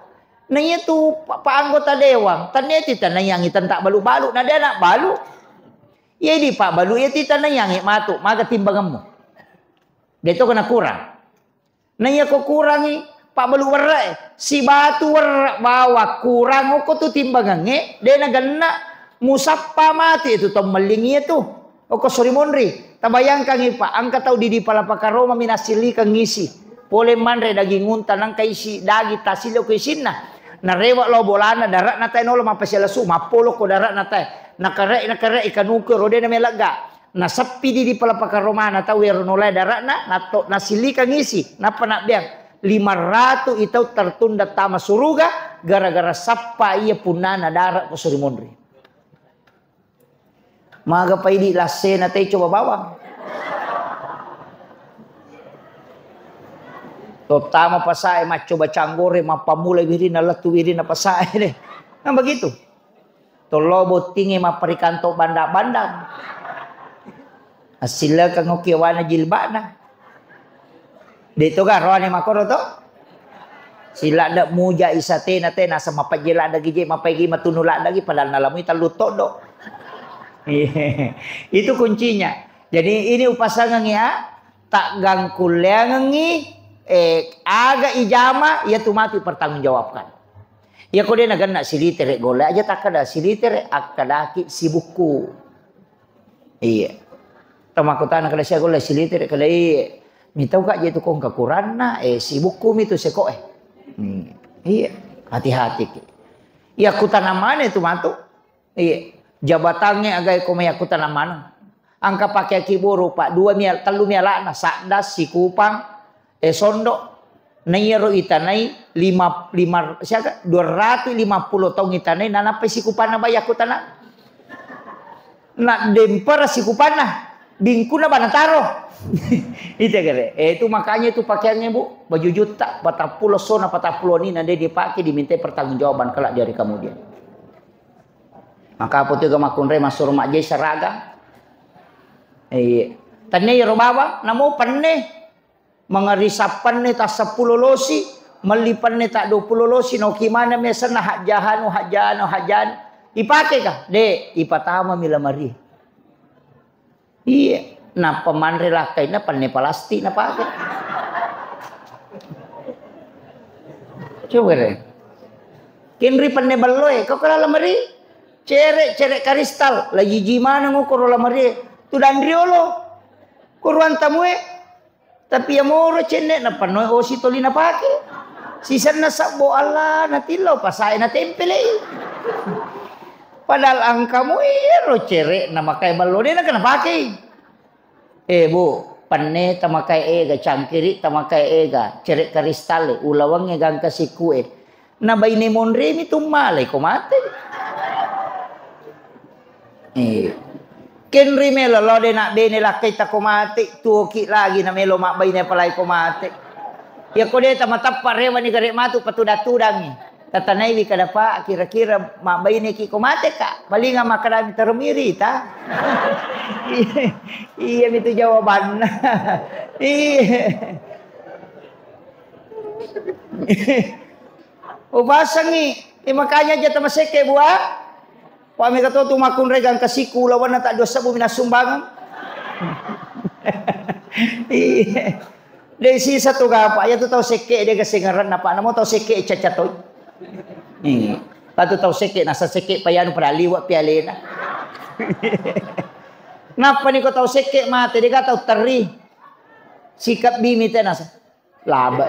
Nah, iya tu Pak, Pak anggota dewan, tania ti tanaiangi tentang balu-balu, nah dia anak balu. Iya, idi pabbalu iya titanaiangngi matu, maga timbangemmu. De to kena kurang. Na iya ko kurangi, pabbalu werre, sibatu werre bawa kurang okko tu timbangengnge, de na genna musappa mati itu to melling iya tu. Oko sori monri, tabayangkangngi, Pak, engka tau didi palapa karoma mi nasillikeng isi. Pole manre daging unta, nangka isi daging tasilo ko isinna. Narewa lao bolana, dara'na tae nolo mappasiala su, mappolo ko dara'na tae. Nakarek, nakarek ikanuku ro dena melegga. Naseppi didi palapa karomana tau ero nolae dara'na, nato, nasillikeng isi. Nappa nabbeang, lima ratu itau tertunda tama suruga gara-gara sappa iya punnana dara ko sori monri. Maga paidi lassena tei coba bawang. Tottama pasae maccoba canggore, mappamula wirinna lettu wirinna pasae deh. Kan begitu. Tollo bottinge mapparikanto banda-bandang. Assillekeng oki wana jilbana. De' to garoane makkoro to? Siladde' muja isatena te naseng mapejje ladde' gi je mapaigi matunu ladde' gi padahal nalamui tellu toddo. Itu kuncinya. Jadi ini upasangengi ya, taggangkulleangengi, eh, aga ijama, iya tu matu pertanggungjawabkan. Iya ko de' nagenna silitere' golla aja takkada silitere' akkadaki sibukku. Iya. Tau makkutana kada sia golla silitere' kada, iya. Mitau ka je tu kongka kuranna, eh, sibukku mi tu seko, eh. Hmm. Iya. Hati-hati ki. Iya kutana mana tu matu. Iya. Jabatangnge agai ko mai kutana mana. Angka pake ki boro, Pak, dua mia, tellu mialana, sadda, sikupang, eh, sondo. Naiyaro itanai lima, lima, siaga? Dua ratus lima puluh taung itanai, nanappai sikupanna bayakku tanang. Na dempara sikupanna, bingkuna bana taro. Itu kere. Eh, itu makanya itu pakaiannya, Bu, baju juta, patappulo sona, patappulo ni, nade dipakai, diminta pertanggungjawaban kelak di hari kemudian. Maka apa tu ga makkunrai masuro majjai saraga? Iya. Tanne iyaro bawang, namo penne. Mangari sappanne ta seppulo losi, melli penne ta dua puluh losi, noki mana mesenna hajja hanu, hajja hanu, hajja hanu. Ipake ka? De', ipatama mi lamari. Iya, nappa manre lakkainna penne palastik napake. Coba deh. Kenri penne belloe, kau kala lamari? Cere', cere' karistal, la jiji maneng okoro lamari. Tu danriolo. Kuruan tamue. Tapi iya moro cenne' napannoi osi toli napake. Sisenna sabbo Allah natillau pasae natempelei. Padahal angkamu iyaro cere' namakae ballo de' naka napakei. Eh, Bu, penne tamakai ega, cangkiri tamakai ega, cere' karistal e, ulawengnge gangka sikkue. Na baine monremi tummalai ko mate. Eh. Kenri melo lao de' nabbene lakkai tako mate, tuoki lagi na melo mabbaine apalai ko mate. Iya ko de' tamatappa rewani gare' matu patudang-tudangi. Tatanaiwi kada, Pak, kira-kira mabbaineki ko mate ka? Palinga makkadami termiri ta. Iya, iya mitu jawabanna. Iya. Upasengngi, eh, makanya aja tamasekke, Bu, ah. Wa mega to tu makkunrai gangka siku lawanna ta dua sebbu mina sumbangan. Iya. De' sisa tu gapa, iya tu tau sekke de' gasengerenna, Pak. Namo tau sekke caca toi. Iya. Patu tau sekke nasa sekke payanu pada liwa pialena. Nappa ni ko tau sekke mate de' ga tau terri. Sikap bimi te nasa. Laba.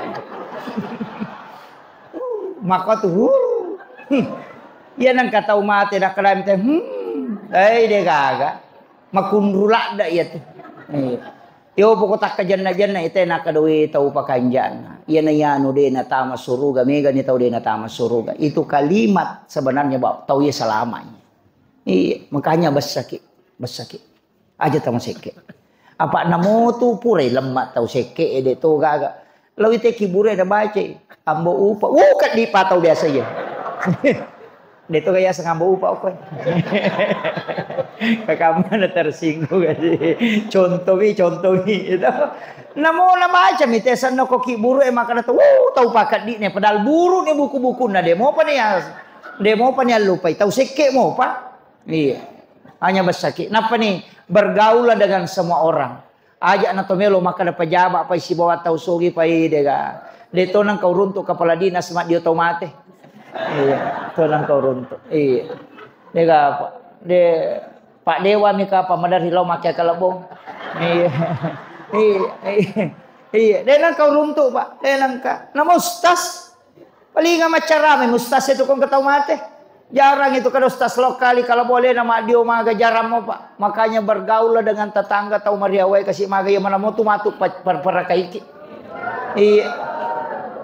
Maka tu, huh. Iya nengka tau mate dah kelam te, hmm. Eh, de' gaga. Makunru ladda iya tu. Iya. Yo poko takka jenna-jenna ite naka doe tau pakanjana. Iya na yanu de' natama suruga, mega ni tau de' natama suruga. Itu kalimat sebenarnya, Pak, tau iya selamanya. Iya, makanya bessaki, bessaki. Aja tau masekke. Apa namotu purai lemma tau sekke e de' to gaga. Lao ite kibure na baca. Ambo upa. Wuh, kaddi patau biasa iya. De' to gaya seng ambo upa okoe. Kakamana tersinggung kasi. Contoh wi, contoh wi. Itu. Namo na baca mi te senno ko kiburu e makana to. Wuh, tau pakaddi ne. Padahal buru ne buku-bukunna. De' mopa ne ya. De' mopa ne allupai. Tau sekke mopa. Iya. Hanya besaki. Nappa ni bergaullah dengan semua orang. Aja' na to melo makkada pejabat pai sibawa tau sogi pai de' ga. De' to nang kau runtu' kepala dinas maddio tau mate. Iya, to nang kau runtu'. Iya. De' ga apa. De' Pak Dewa mika apa maderri lo make kalebong. Iya. Iya, iya. Iya, de nengka uruntu, Pak. De nengka. Nama ustaz? Palinga maccarama ustaz itu kong ketau mate. Jarang itu kada ustaz lokali kalau boleh nama dio maga jarang mo, Pak. Makanya bergaullah dengan tetangga tau mariawai kasi maga ya mana mo tu matu pa-, per-, perakaiki. Iya.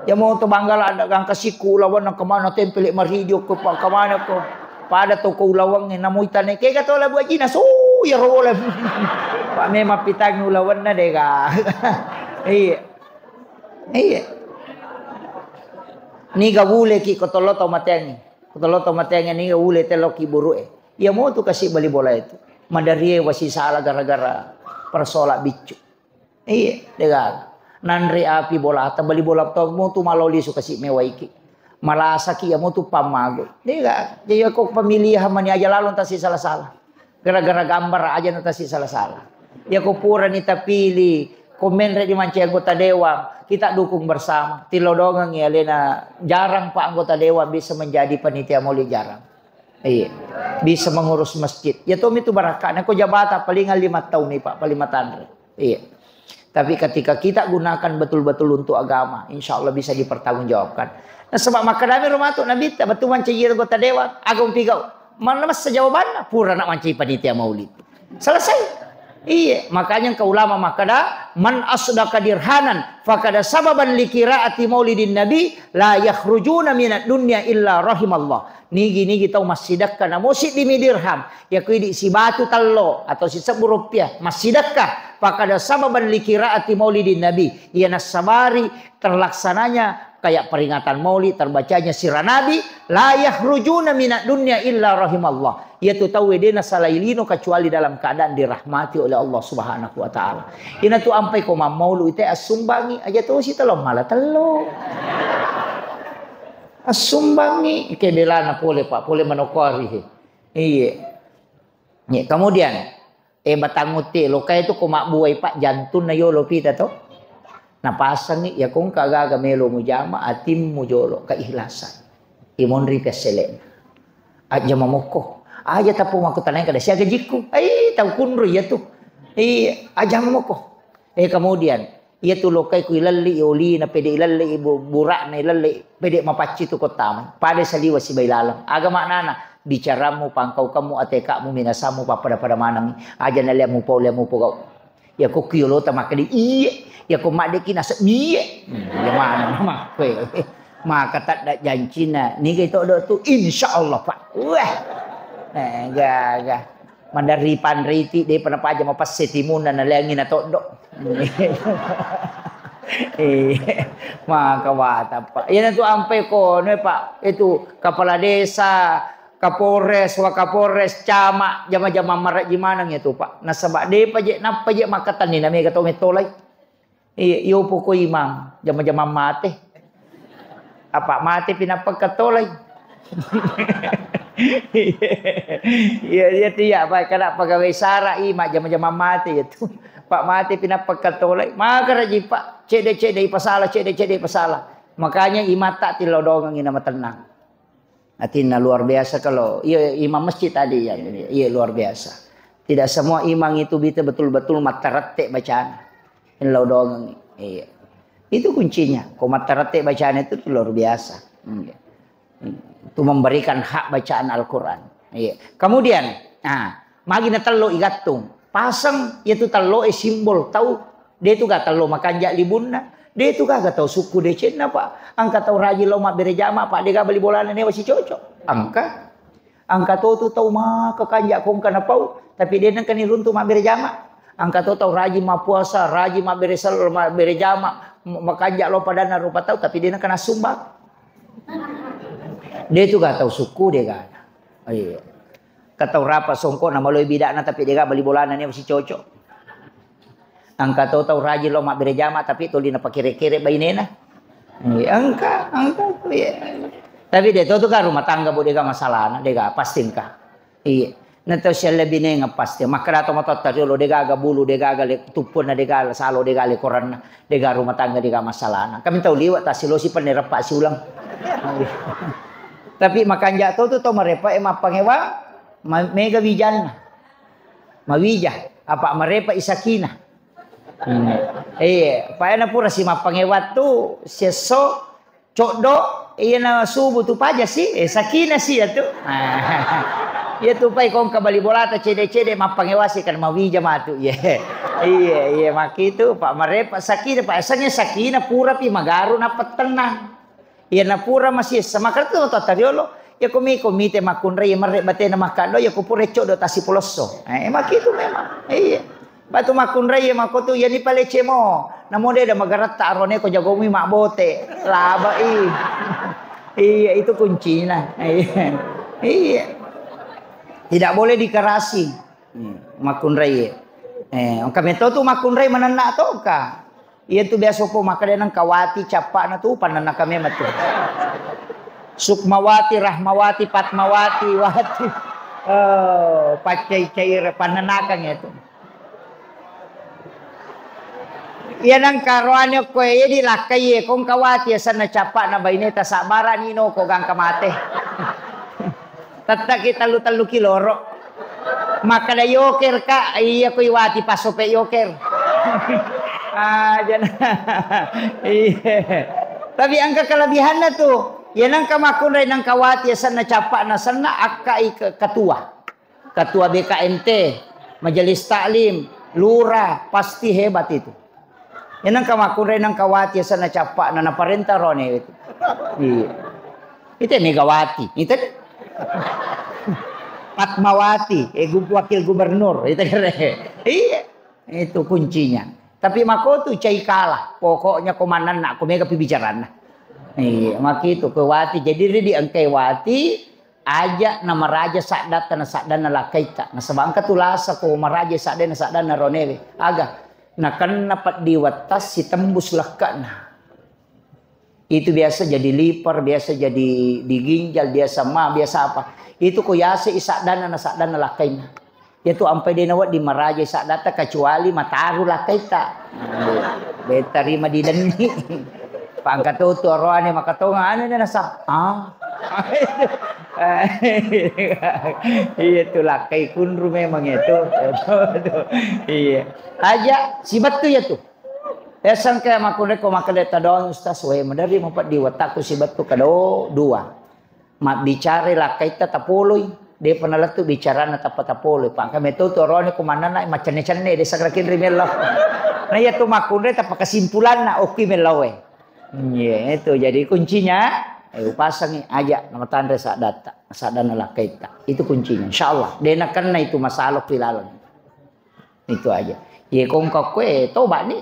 Ya mau tu banggala ada gangka siku lawan kemana tempel maridio ke pa-, kemana ko. Pada toko ulaweng namo itane kega to labu ajina so ya ro le. Pak memang pitang ulawenna dega. Iya. Iya. Niga wule ki ko tollo tau mateangi. Ko tollo tau mateangi niga wule tello ki burue. Iya mo tu kasi bali bola itu. Madarie wasi sala gara-gara persola biccu. Iya, degaga. Nanre api bola, tabali bola to mo tu maloli su kasi mewaiki. Malasaki iya mo tu pammago. Degaga. Jadi ko pemilihan mani aja lalu tasi salah-salah. Gara-gara gambar aja na tasi salah-salah. Ya ko purani tapili, ko menre di manci anggota dewan, kita dukung bersama. Tilodongengi alena jarang Pak anggota dewan bisa menjadi panitia maulid jarang. Iya. Bisa mengurus masjid. Ya to mitu barakana ko jabata paling lima tahun nih Pak, paling matanre. Iya. Tapi ketika kita gunakan betul-betul untuk agama, insya Allah bisa dipertanggungjawabkan. Nah, sebab makadami rumah tu Nabi tak betul manci anggota dewan, agung pigau. Mana masa jawabannya? Pura nak manci panitia maulid. Selesai. Iya, makanya ke ulama makada man asdaka dirhanan fakada sababan likiraati maulidin nabi la yakhrujuna minad dunya illa rahimallah. Nigi-nigi tau massidakka namo siddimi dirham. Ya ku idi sibatu tello atau sisebbu rupiah massidakka. Fakada sababan likiraati maulidin nabi. Iya nassabari terlaksananya kayak peringatan maulid, terbacanya sirah Nabi, la yakhrujuna minad dunya illa rahimallah. Iya tu tau de nasalai lino kecuali dalam keadaan dirahmati oleh Allah Subhanahu wa taala. Ina tu ampai ko mammaulu ite assumbangi aja tu si tello mala tello. Assumbangi ke belana pole Pak, pole manokori he. Iya. Iya, kemudian Eh, batang utti, lokai tu ko mabbuai, Pak, jantunna yolo pita to. Napasangi, ya kongka gaga melo mujama, atimmu jolo, keikhlasan. Imonri piassele'na. Aja mamokko. Aja tappo makkutanai kada siaga jikku. Ai, tau kunru iya tu. Iya, aja mamokko. Eh, kemudian, iya tu lokai ku ilalli, olina pede ilalli, bu-, bura'na ilalli, pede mapacci tu kottamai. Pada saliwa sibai laleng. Aga maknana? Bicaramu, pangkaukammu, atekakmu, minasammu, pappada-pada manengi. Aja nalea mupau, lea mupogau. Ya ko kiolota makkeda, iye. Ya ko maddeki naseng, iye. Hmm, ya mana makkue. Maka tadda jancina. Niga itu do tu, insya Allah, Pak. Wah. Eh, gaga. Maderri panriti, de pernah paja mapasse timunna, naleangi na toddo. Eh, maka wata, Pak. Iya, na tu ampe kono, Pak. Itu kepala desa, Kapolres, Wakapolres, camat, jama-jama marejji maneng ya tu, Pak. Nasaba depa je, nappa je makkatenni na mega tau mettolai. Iya, iyo poko imang, jama-jama mate. Apa mate pinappa kattolai. Iya, iya tu ya, Pak, kada pegawai sara ima jama-jama mate ya tu. Pak mate pinappa kattolai. Maka raji, Pak, cede-cede ipasala, cede-cede ipasala. Makanya imata tilodongengi nama tenang. Atinna luar biasa kalau, iya, imam masjid tadi ya, iya, luar biasa. Tidak semua imam itu bisa betul-betul mattarette bacaan. Lao doang. Iya. Itu kuncinya. Ko mattarette bacaan itu tuh luar biasa. Iya. Itu memberikan hak bacaan Al-Quran. Iya. Kemudian, nah, magi na tello igattung. Pasang, yaitu tello e simbol tau. De tu ga tello makanja libunna. De tu gaga tau sukku decenna, Pak. Engka tau rajin lao mabbere jama, Pak, de ga bali bolana newa sicoco. Engka. Engka to tu tau maka kanja kongka napau, tapi de nengka ni runtu mabbere jama. Engka to tau rajin mappuasa, rajin mabbere sel-, mabbere jama, m-, makanja lao padanna rupa tau, tapi de nengka nasumbang. De tu ga tau sukku de ga. Iya. Katau rapa songko na maloi bidana tapi de ga bali bolana ni sicoco. Engka to tau rajin lao mabbere jama tapi toli napakere-kere bainena. Iya, engka, engka, iya. Tapi de to tu ga rumah tangga bu de ga masalahna, de ga pasti engka. Iya. Na tau sialle binenga pasti. Makkeda to matotta riolo de gaga bulu, de gaga le tuppunna, de gaga salo, de gaga le koranna, de ga rumah tangga, de ga masalahna. Kami tau liwa tasilosi penne reppa siulang. Tapi makanja to tu tau marepa e mappangewa, ma-, mega wijanna. Mawija, apa marepa isakina. Hmm. Iya, payana pura si mappangewa tu siesso coddo, iya na subuh tu paja si, eh, sakina si ya tu. Iya tu pai kongka bali bolata cede-cede mappangewasi kan mawija matu. Iya. Iya, iya, makitu, Pak, marepa sakina, Pak, esangnge sakina pura pi magaru nappa tennang. Iya na pura masih semakar tu tata riolo. Ya komi komite makunrai merre batena makkado ya ko pura coddo tasi polosso. Eh, makitu memang. Iya. Batu makkunrai ya makotu ya ni palece mo. Namo de da magaratta arone ko jagomi mabbote. Labai. Iya, itu kuncinya. Iya. Iya. Tidak boleh dikerasi. Hmm, makkunrai. Eh, engka meto tu makkunrai manenna toka. Iya tu biasa po makkeda nengka wati cappa'na tu pannennaka memang tu. Sukmawati, Rahmawati, Patmawati, Wati. Oh, paccai-cair pannennakang itu. Iya nengka roane okko iya dilakkai kongka wati asenna cappa'na baineta sabbarani no ko gangka mate. Tettaki tellu-tellu kiloro. Makkeda yoker, Kak. Iya, ko iwati passope yoker. Ah, jana. Iya. Tapi engka kelebihanna tu. Ya nengka makkunrai nengka wati asenna cappa'na senna akkai ke-, ketua. Ketua B K M T, majelis taklim, lurah, pasti hebat itu. Ya nengka makkunrai nengka wati asenna cappa'na naparenta rone itu. Iya. Itu Megawati, itu Fatmawati, eh, gu-, wakil gubernur, itu kere. Iya, itu kuncinya. Tapi makotu cai kalah, pokoknya komananna, ko mega pi bicaranna. Iya, makitu ko wati. Jadi ri di engkai wati, aja namaraja saddatta na saddanna lakkaitta. Nasaba engka tu lasa ko maraja saddanna saddanna ronewe. Aga, nakenna peddi wettas sitembus lekka'na. Itu biasa jadi liver, biasa jadi di ginjal, biasa ma, biasa apa. Itu ko yase i saddanna na saddanna lakkainna. Iya tu ampai de nawedding maraja saddatta kecuali mataru lakkaita. Betta rima didenni. Pangkatotu aroane makatonga anu ne nasa. Ah. Iya tu lakkai kunru memang itu. Iya. Aja sibettu ya tu. Esang kayak makuneko makkeda tadong Ustaz, we, maderri mupeddi wettakku sibettu kado dua. Mabbicara lakkaitta tapoloi, depa nalettu bicaranna tappa tapoloi. Pangka meto tu orone ko mannana macenne-cenne de sakrakin ri mello. Na iya tu makkunrai tappa kesimpulanna okki melloe. Iya, itu jadi kuncinya, eh, upasangi aja namatanre saddatta, saddanna lakkaitta. Itu kuncinya, insyaallah. De nakenna itu masalah pilaleng. Itu aja. Ye kongka kue, toba ni.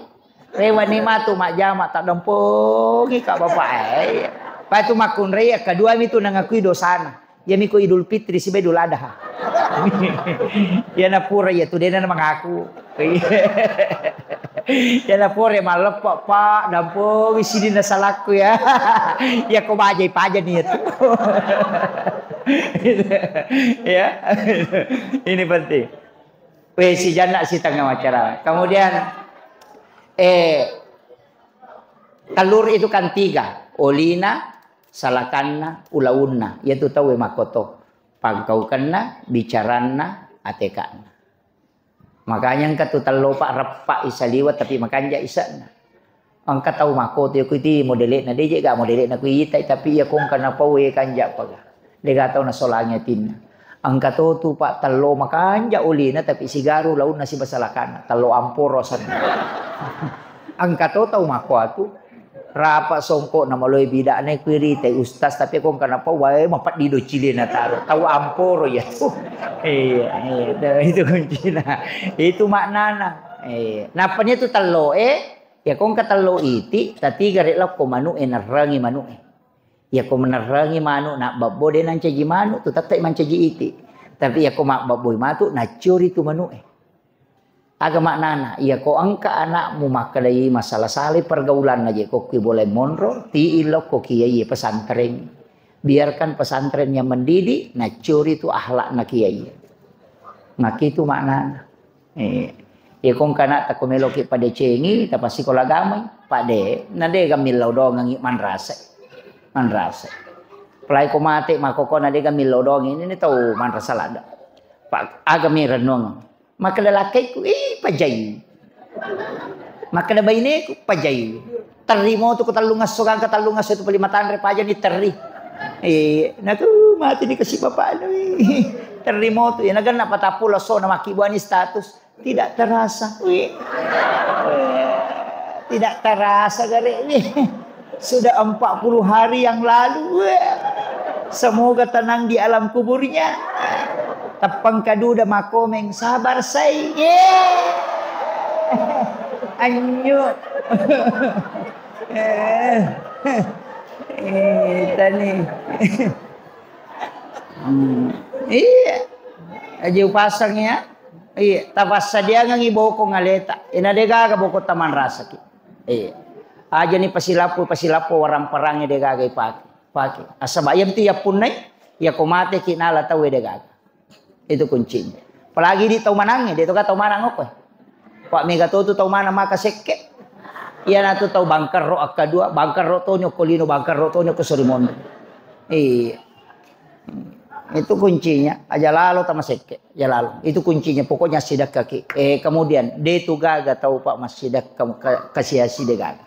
Rewa ni matu majjama, tak dampengi ka bapak. Eh, iya. Pa tu makkunrai, kedua mi tu nangakui dosana. Iya mi ko Idul Fitri, siba Idul Adha. Iya na pura iya tu dena mangaku. Iya na pura malleppa, Pak, dampengi sini na salakku ya. Iya ko bajai paja ni itu. Ya. Ini penting. Weh, sijanna sitengah macara. Kemudian, eh, telur itu kan tiga. Olina, salakanna, ulaunna. Iya tu tau e makoto. Pangkaukenna, bicaranna, atekanna. Makanya engka tu tello, Pak, reppa isaliwa tapi makanja ise'na. Engka tau makkoto, iya kuiti modele'na, de je ga modele'na kuitai, tapi iya kongka napau e kanja paga. De ga tau nasolangi atinna. Engka to tu, Pak, tello makanja olina tapi sigaru launna siba salakanna. Tello amporo asenna. Engka to tau makko atu. Rapa songko na maloi bida'na kuiritai ustaz, tapi kongka napau wae mapeddi do cilena taro. Tau amporo iya tu. Iya, iya, itu kuncina. Itu maknana. Iya. Nappa ni tu tello e, Iya, ko engka tello iti, tatiga ri lokko manu'e, nerrangi manu'e. Iya, ko menerrangi manu, nabbabbo de nancaji manu tu, tettai mancaji iti. Tapi iya, ko mabbabboi matu, naccuri tu manu'e. Aga maknana? Iya, ko engka anakmu makkedai masalah salai pergaulanna je, ko ki boleh monro, tii lokko kiai pesantren. Biarkan pesantren yang mendidik, naccuri tu akhlakna kiai. Makitu maknana. Eh, iya, ko engka anatta ko meloki padecengi, tapassikola agamai, Pak de, na de ga millau dongengi manrasa. Manrasa. Apalagi ko mate makkokona de ga millau dongengi, ini tau manrasa ladda. Pak, aga mi rennuang. Makkeda lakkaiku, "Ih, pajai." Makkeda baineku, "Pajai." Terri motu ko tellungesso, gangka tellungesso tu pali matanre, pajani terri. Eh, naku mati dikasih bapaknu. Terri motu, ya naganna patappulo esso na makkibbuani status. Tidak terasa. Wih. Tidak terasa gare ini. Sudah empat puluh hari yang lalu. Wih. Semoga tenang di alam kuburnya. Teppang kaduda makomeng, sabar sai. Ye. Anyu. Eh. Eh, tani. Hmm. Iya. Aja upasang ya. Iya, tapassadiangengngi bokong aleta. Ina degaga bokong tamanrasaki. Iya. Aja ni pasilappu, pasilappu warang-parangnge degaga ipake. Pake. Asaba iya tu yappunnai, ya ko mateki nala tau degaga. Itu kuncinya. Apalagi di tau manangnge, de toga tau manang okko. Pak mega to tu tau manang maka sekke. Iya na tu tau bangkerro akkadua, bangkerro tonyo ko lino, bangkerro tonyo ko sorimonri. Iya. Itu kuncinya, aja lalo tamasekke, aja lalo. Itu kuncinya, pokoknya sidakkaki. Eh, kemudian, de tu gaga tau, Pak, massidakka ka-, kasiasi de gaga.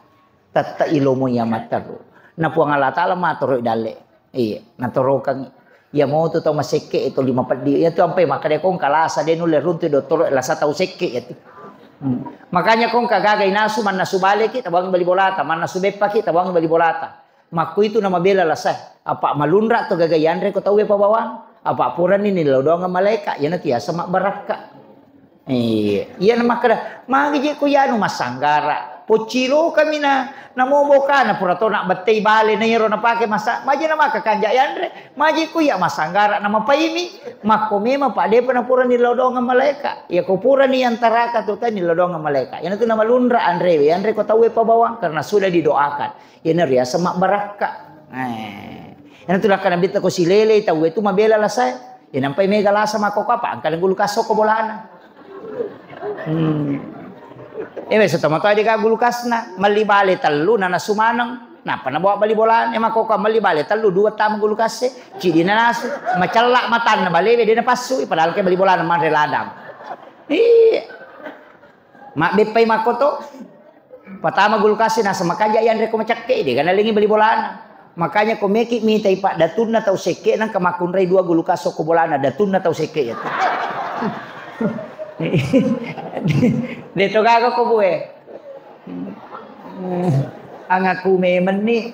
Tette ilomo iya matteru. Na Puang Allah Taala matoro dalle. Iya, natorokang. Iya mau tu tau masekke itu lima peddi. Iya tu ampai makkeda kong kalasa de nulle runtu dottoro lasa tau sekke iya tu. Hmm. Makanya kong kagaga inasu mannasu baleki tabang bali bolata, mannasu beppaki tabang bali bolata. Makkuitu namabela lasae. Apa malunra to gaga yanre ko tauwe pabawang. Apa purani nillau doang malaika, yana tiasa mabbarakka. Iya, iya namakkeda, magi je ko yanu massanggara. Pocilo kami na, namo bokana pura to nak bettei bale na yero napake masa, maji namaka kanja yanre, maji ko iya massanggara namapaimi, makko memang pak depa napura nillau doang malaika. Iya ko purani yang taraka tu tani nillau doang malaika. Yana tu namalunra anrewe, yanre ko tauwe pabawang karena sudah didoakan. Iyana riaseng mabbarakka. Eh. Iyana tu lakka nabitta ko silele tauwe tu mabela lasae. Iya nampai mega lasa makkoko apa? Engka gulukas ko bolana. Hmm. Eh, biasa tomatoa deka gulukasna, melli bale tellu nanasu maneng. Napa nabawa bali bolana? Eh, makkoko melli bale tellu, dua tama gulukas e. Cidi nanasu, macella matanna balewe de napassui, padahal ke bali bolana manre ladang. Iya. Mabbeppai makkoto. Patama gulkas e, nasa makanja yanre ko macakke, de gana lengi bali bolana. Makanya ko meki mitai pak datunna tau sekke nangka makkunrai dua gulkas ko bolana, datunna tau sekke ya. De to gaga ko bue. Angaku memenni.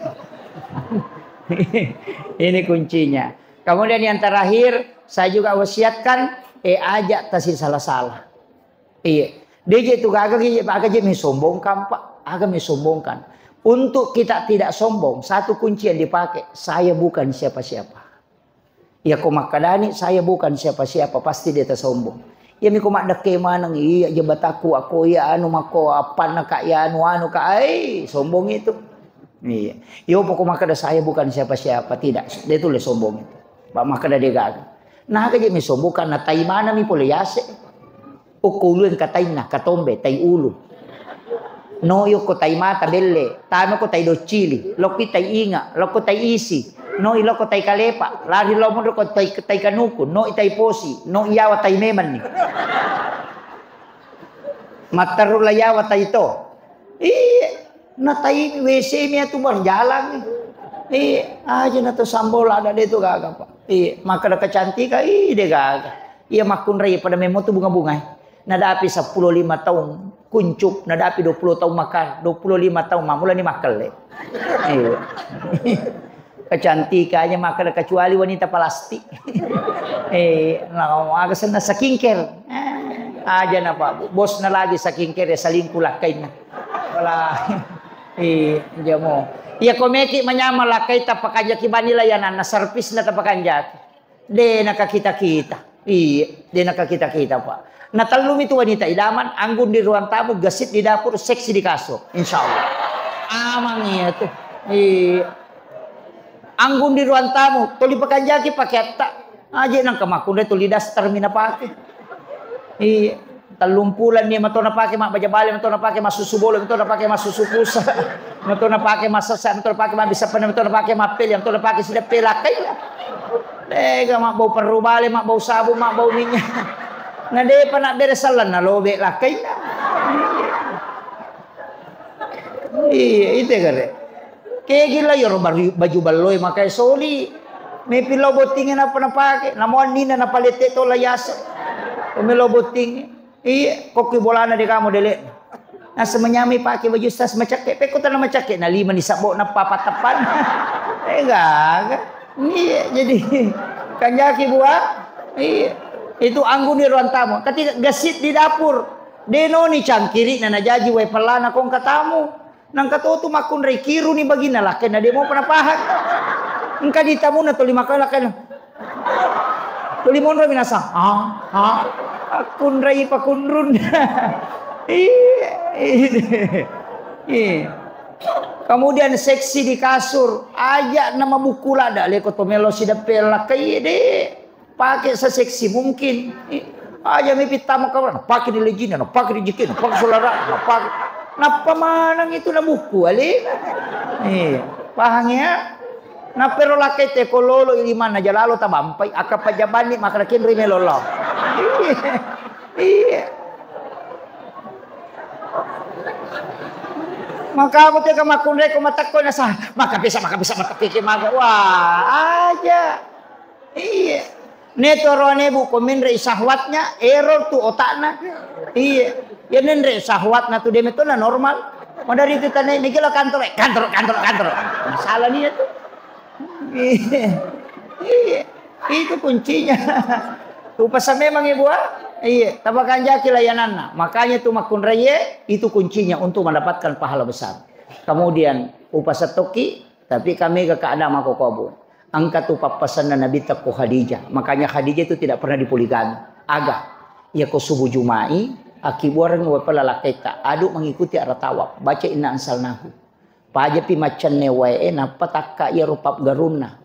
Ini kuncinya. Kemudian yang terakhir, saya juga wasiatkan, eh, ajak tasi salah-salah. Iya. Deje tu gaga ki, aga je mi sombongkan, Pak. Aga mi sombongkan. Untuk kita tidak sombong, satu kunci yang dipakai, saya bukan siapa-siapa. Iya ko makkadani, saya bukan siapa-siapa, pasti dia tersombong. Iya mi ko maddekke maneng, iya jabataku, aku iya anu mako, appanna kak, iya anu, anu kak, ai, sombong itu. Iya. Iyo poko makkada saya bukan siapa-siapa, tidak. Dia tulis sombong itu. Pak makkada dia gaga. Nah, aga je mi sombong karena tai mana mi pole yase. Okko ulu engka tainna, katombe, tai ulu. No i okko tai mata belle, tama ko tai doccili, lokki tai inga, lokko tai isi, no i lokko tai kalepa, lari lo monro ko tai, tai kanuku, no i tai posi, no i yawa tai memenni. Matteru la yawa tai to. Iya, na tai W C mi atu berjalan. Iya, aja na to sambola ada de tu gaga, Pak. Iya, makkada kecantikan, ih, de gaga. Iya makkunrai pada memmo tu bunga-bunga. Nadapi seppulo lima taung kuncup, nadapi dua puluh taung makar, dua puluh lima taung mammulani makkelle. Iya. Kecantikannya makkada kecuali wanita plastik. Eh, nah, aga senna skincare. Eh, aja na Pak, bosna lagi skincare ya selingkuh lakkainna. Wala. Eh, jamo. Iya ko meki manyameng lakkai tapakanjaki banila ya nanna servisna tapakanjaki. De nakakita-kita. Iya, de nakakita-kita, Pak. Na tellumi tu wanita idaman, anggun di ruang tamu, gesit di dapur, seksi di kasur. Insya Allah. Amang iya tu. Iya. Anggun di ruang tamu, toli pakanjaki pakeatta. Aje nangka makkunre toli daster mi napake. Iya. Tellumpulan ni mato napake mabbaja bale, mato napake massusu bolo, mato napake massusu pusa, mato napake massessa, mato napake mabbissa penne, mato napake mappeli, mato napake sideppe lakkai. Lega mabbau perru bale, mabbau sabung, mabbau minyak. Na depa na bere sallang na lobe lakkainna. Iya, ite gare. Kegila yoro baju, baju balloe makai soli. Mepi lo bottinge napa napake. Namo annina napalette to la yase. Umi lo bottinge. Iya, kokki bolana de kamu dele. Nasa menyamai pake baju stas macakke. Pekko tana macakke na lima ni sabbo na papa tepan. Eh, gaga. Iya, jadi kanjaki bua. Iya. Itu angguni ruang tamu. Ketika gesit di dapur, denoni cangkiri na najaji wae pelana kongka tamu. Nangka to tu makkunrai kiruni baginna lakkainna de mopa napahang. Engka di tamuna tuli makkeda lakkainna. Tuli monro minasa. Ah, ah. Akkunrai pakunrun. Iya, iya. Iya. Kemudian seksi di kasur, aja nama buku lada leko to melo sideppe lakkai de. Pake seseksi mungkin. Aja mi pittama kawan, pake di lejina, na pake di jikina, na pake solara, na pake. Nappa maneng itu na buku ale. Iya, pahang ya? Nappero lakkai teko lolo ilimanna jalalo tabampai, akka pajabanni makna kenri melo lao. Iya. Iya. Maka aku tega makkunrai ko matakko nasa, maka bisa, maka bisa, maka pikir maka. Wah, aja. Iya. Ne tu roane bu ko menre syahwatnya, error tu otakna. Iya. Ya nenre syahwatna tu demetona normal. Madari tu tane mikir lo kantor, eh, kantor, kantor, kantor. Masalah nia tu. Iya. Iya. Itu kuncinya. Upasa memang ibu ah. Iya. Tabakanjaki layananna. Makanya tu makkunraiye itu kuncinya untuk mendapatkan pahala besar. Kemudian upasa toki, tapi kami ke keadaan mako kobo. Engka tu pappasenna Nabitta ko Khadijah. Makanya Khadijah itu tidak pernah dipoligami. Aga, iya ko subuh Juma'i, akkibuareng wae pella lakkaita, adu mengikuti arah tawaf, baca inna anzalnahu. Pajapi maccenne wae, nappa takka iya rupa garunna.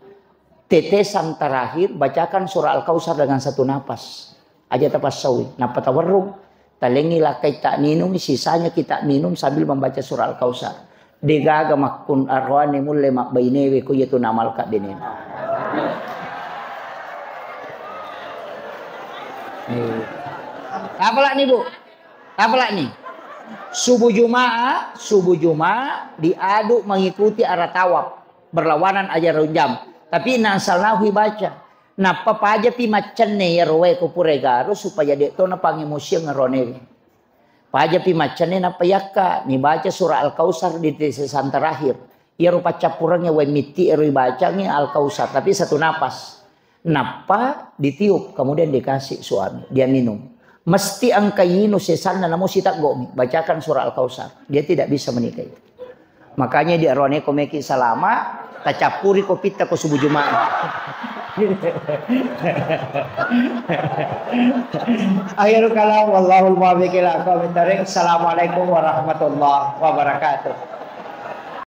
Tetesan terakhir, bacakan surah Al-Kautsar dengan satu napas. Aja tapassaui. Nappa tawerrung. Talengi lakkai tak minum, sisanya kita minum sambil membaca surah Al-Kautsar. Degaga makkun arroane mulle mabbainewe ko iya tu namalka benena. Eh. Tapalak ni, Bu. Tapalak ni. Subuh Jumaat, subuh Jumaat diadu mengikuti arah tawaf. Berlawanan aja rong jam. Tapi inna anzalnahu baca. Nappa pajapi maccenne iyaro wae ko pura garo supaya de' to napangemosiang ronewe. Pajapi maccenne nappa yakka, nibaca surah Al-Kautsar di tetesan terakhir. Iyaro paccappurengnge wae mitti ero ibacangngi Al-Kautsar, tapi satu napas. Nappa ditiup, kemudian dikasih suami, dia minum. Mesti engka inu sesanna namo siteggo'mi, bacakan surah Al-Kautsar. Dia tidak bisa menikahi. Makanya di arone ko meki salama, tacappuri kopitta ko subuh Jumat. Akhirul kalam, wallahul muwaffiq ila aqwamit thariq. Assalamualaikum warahmatullahi wabarakatuh.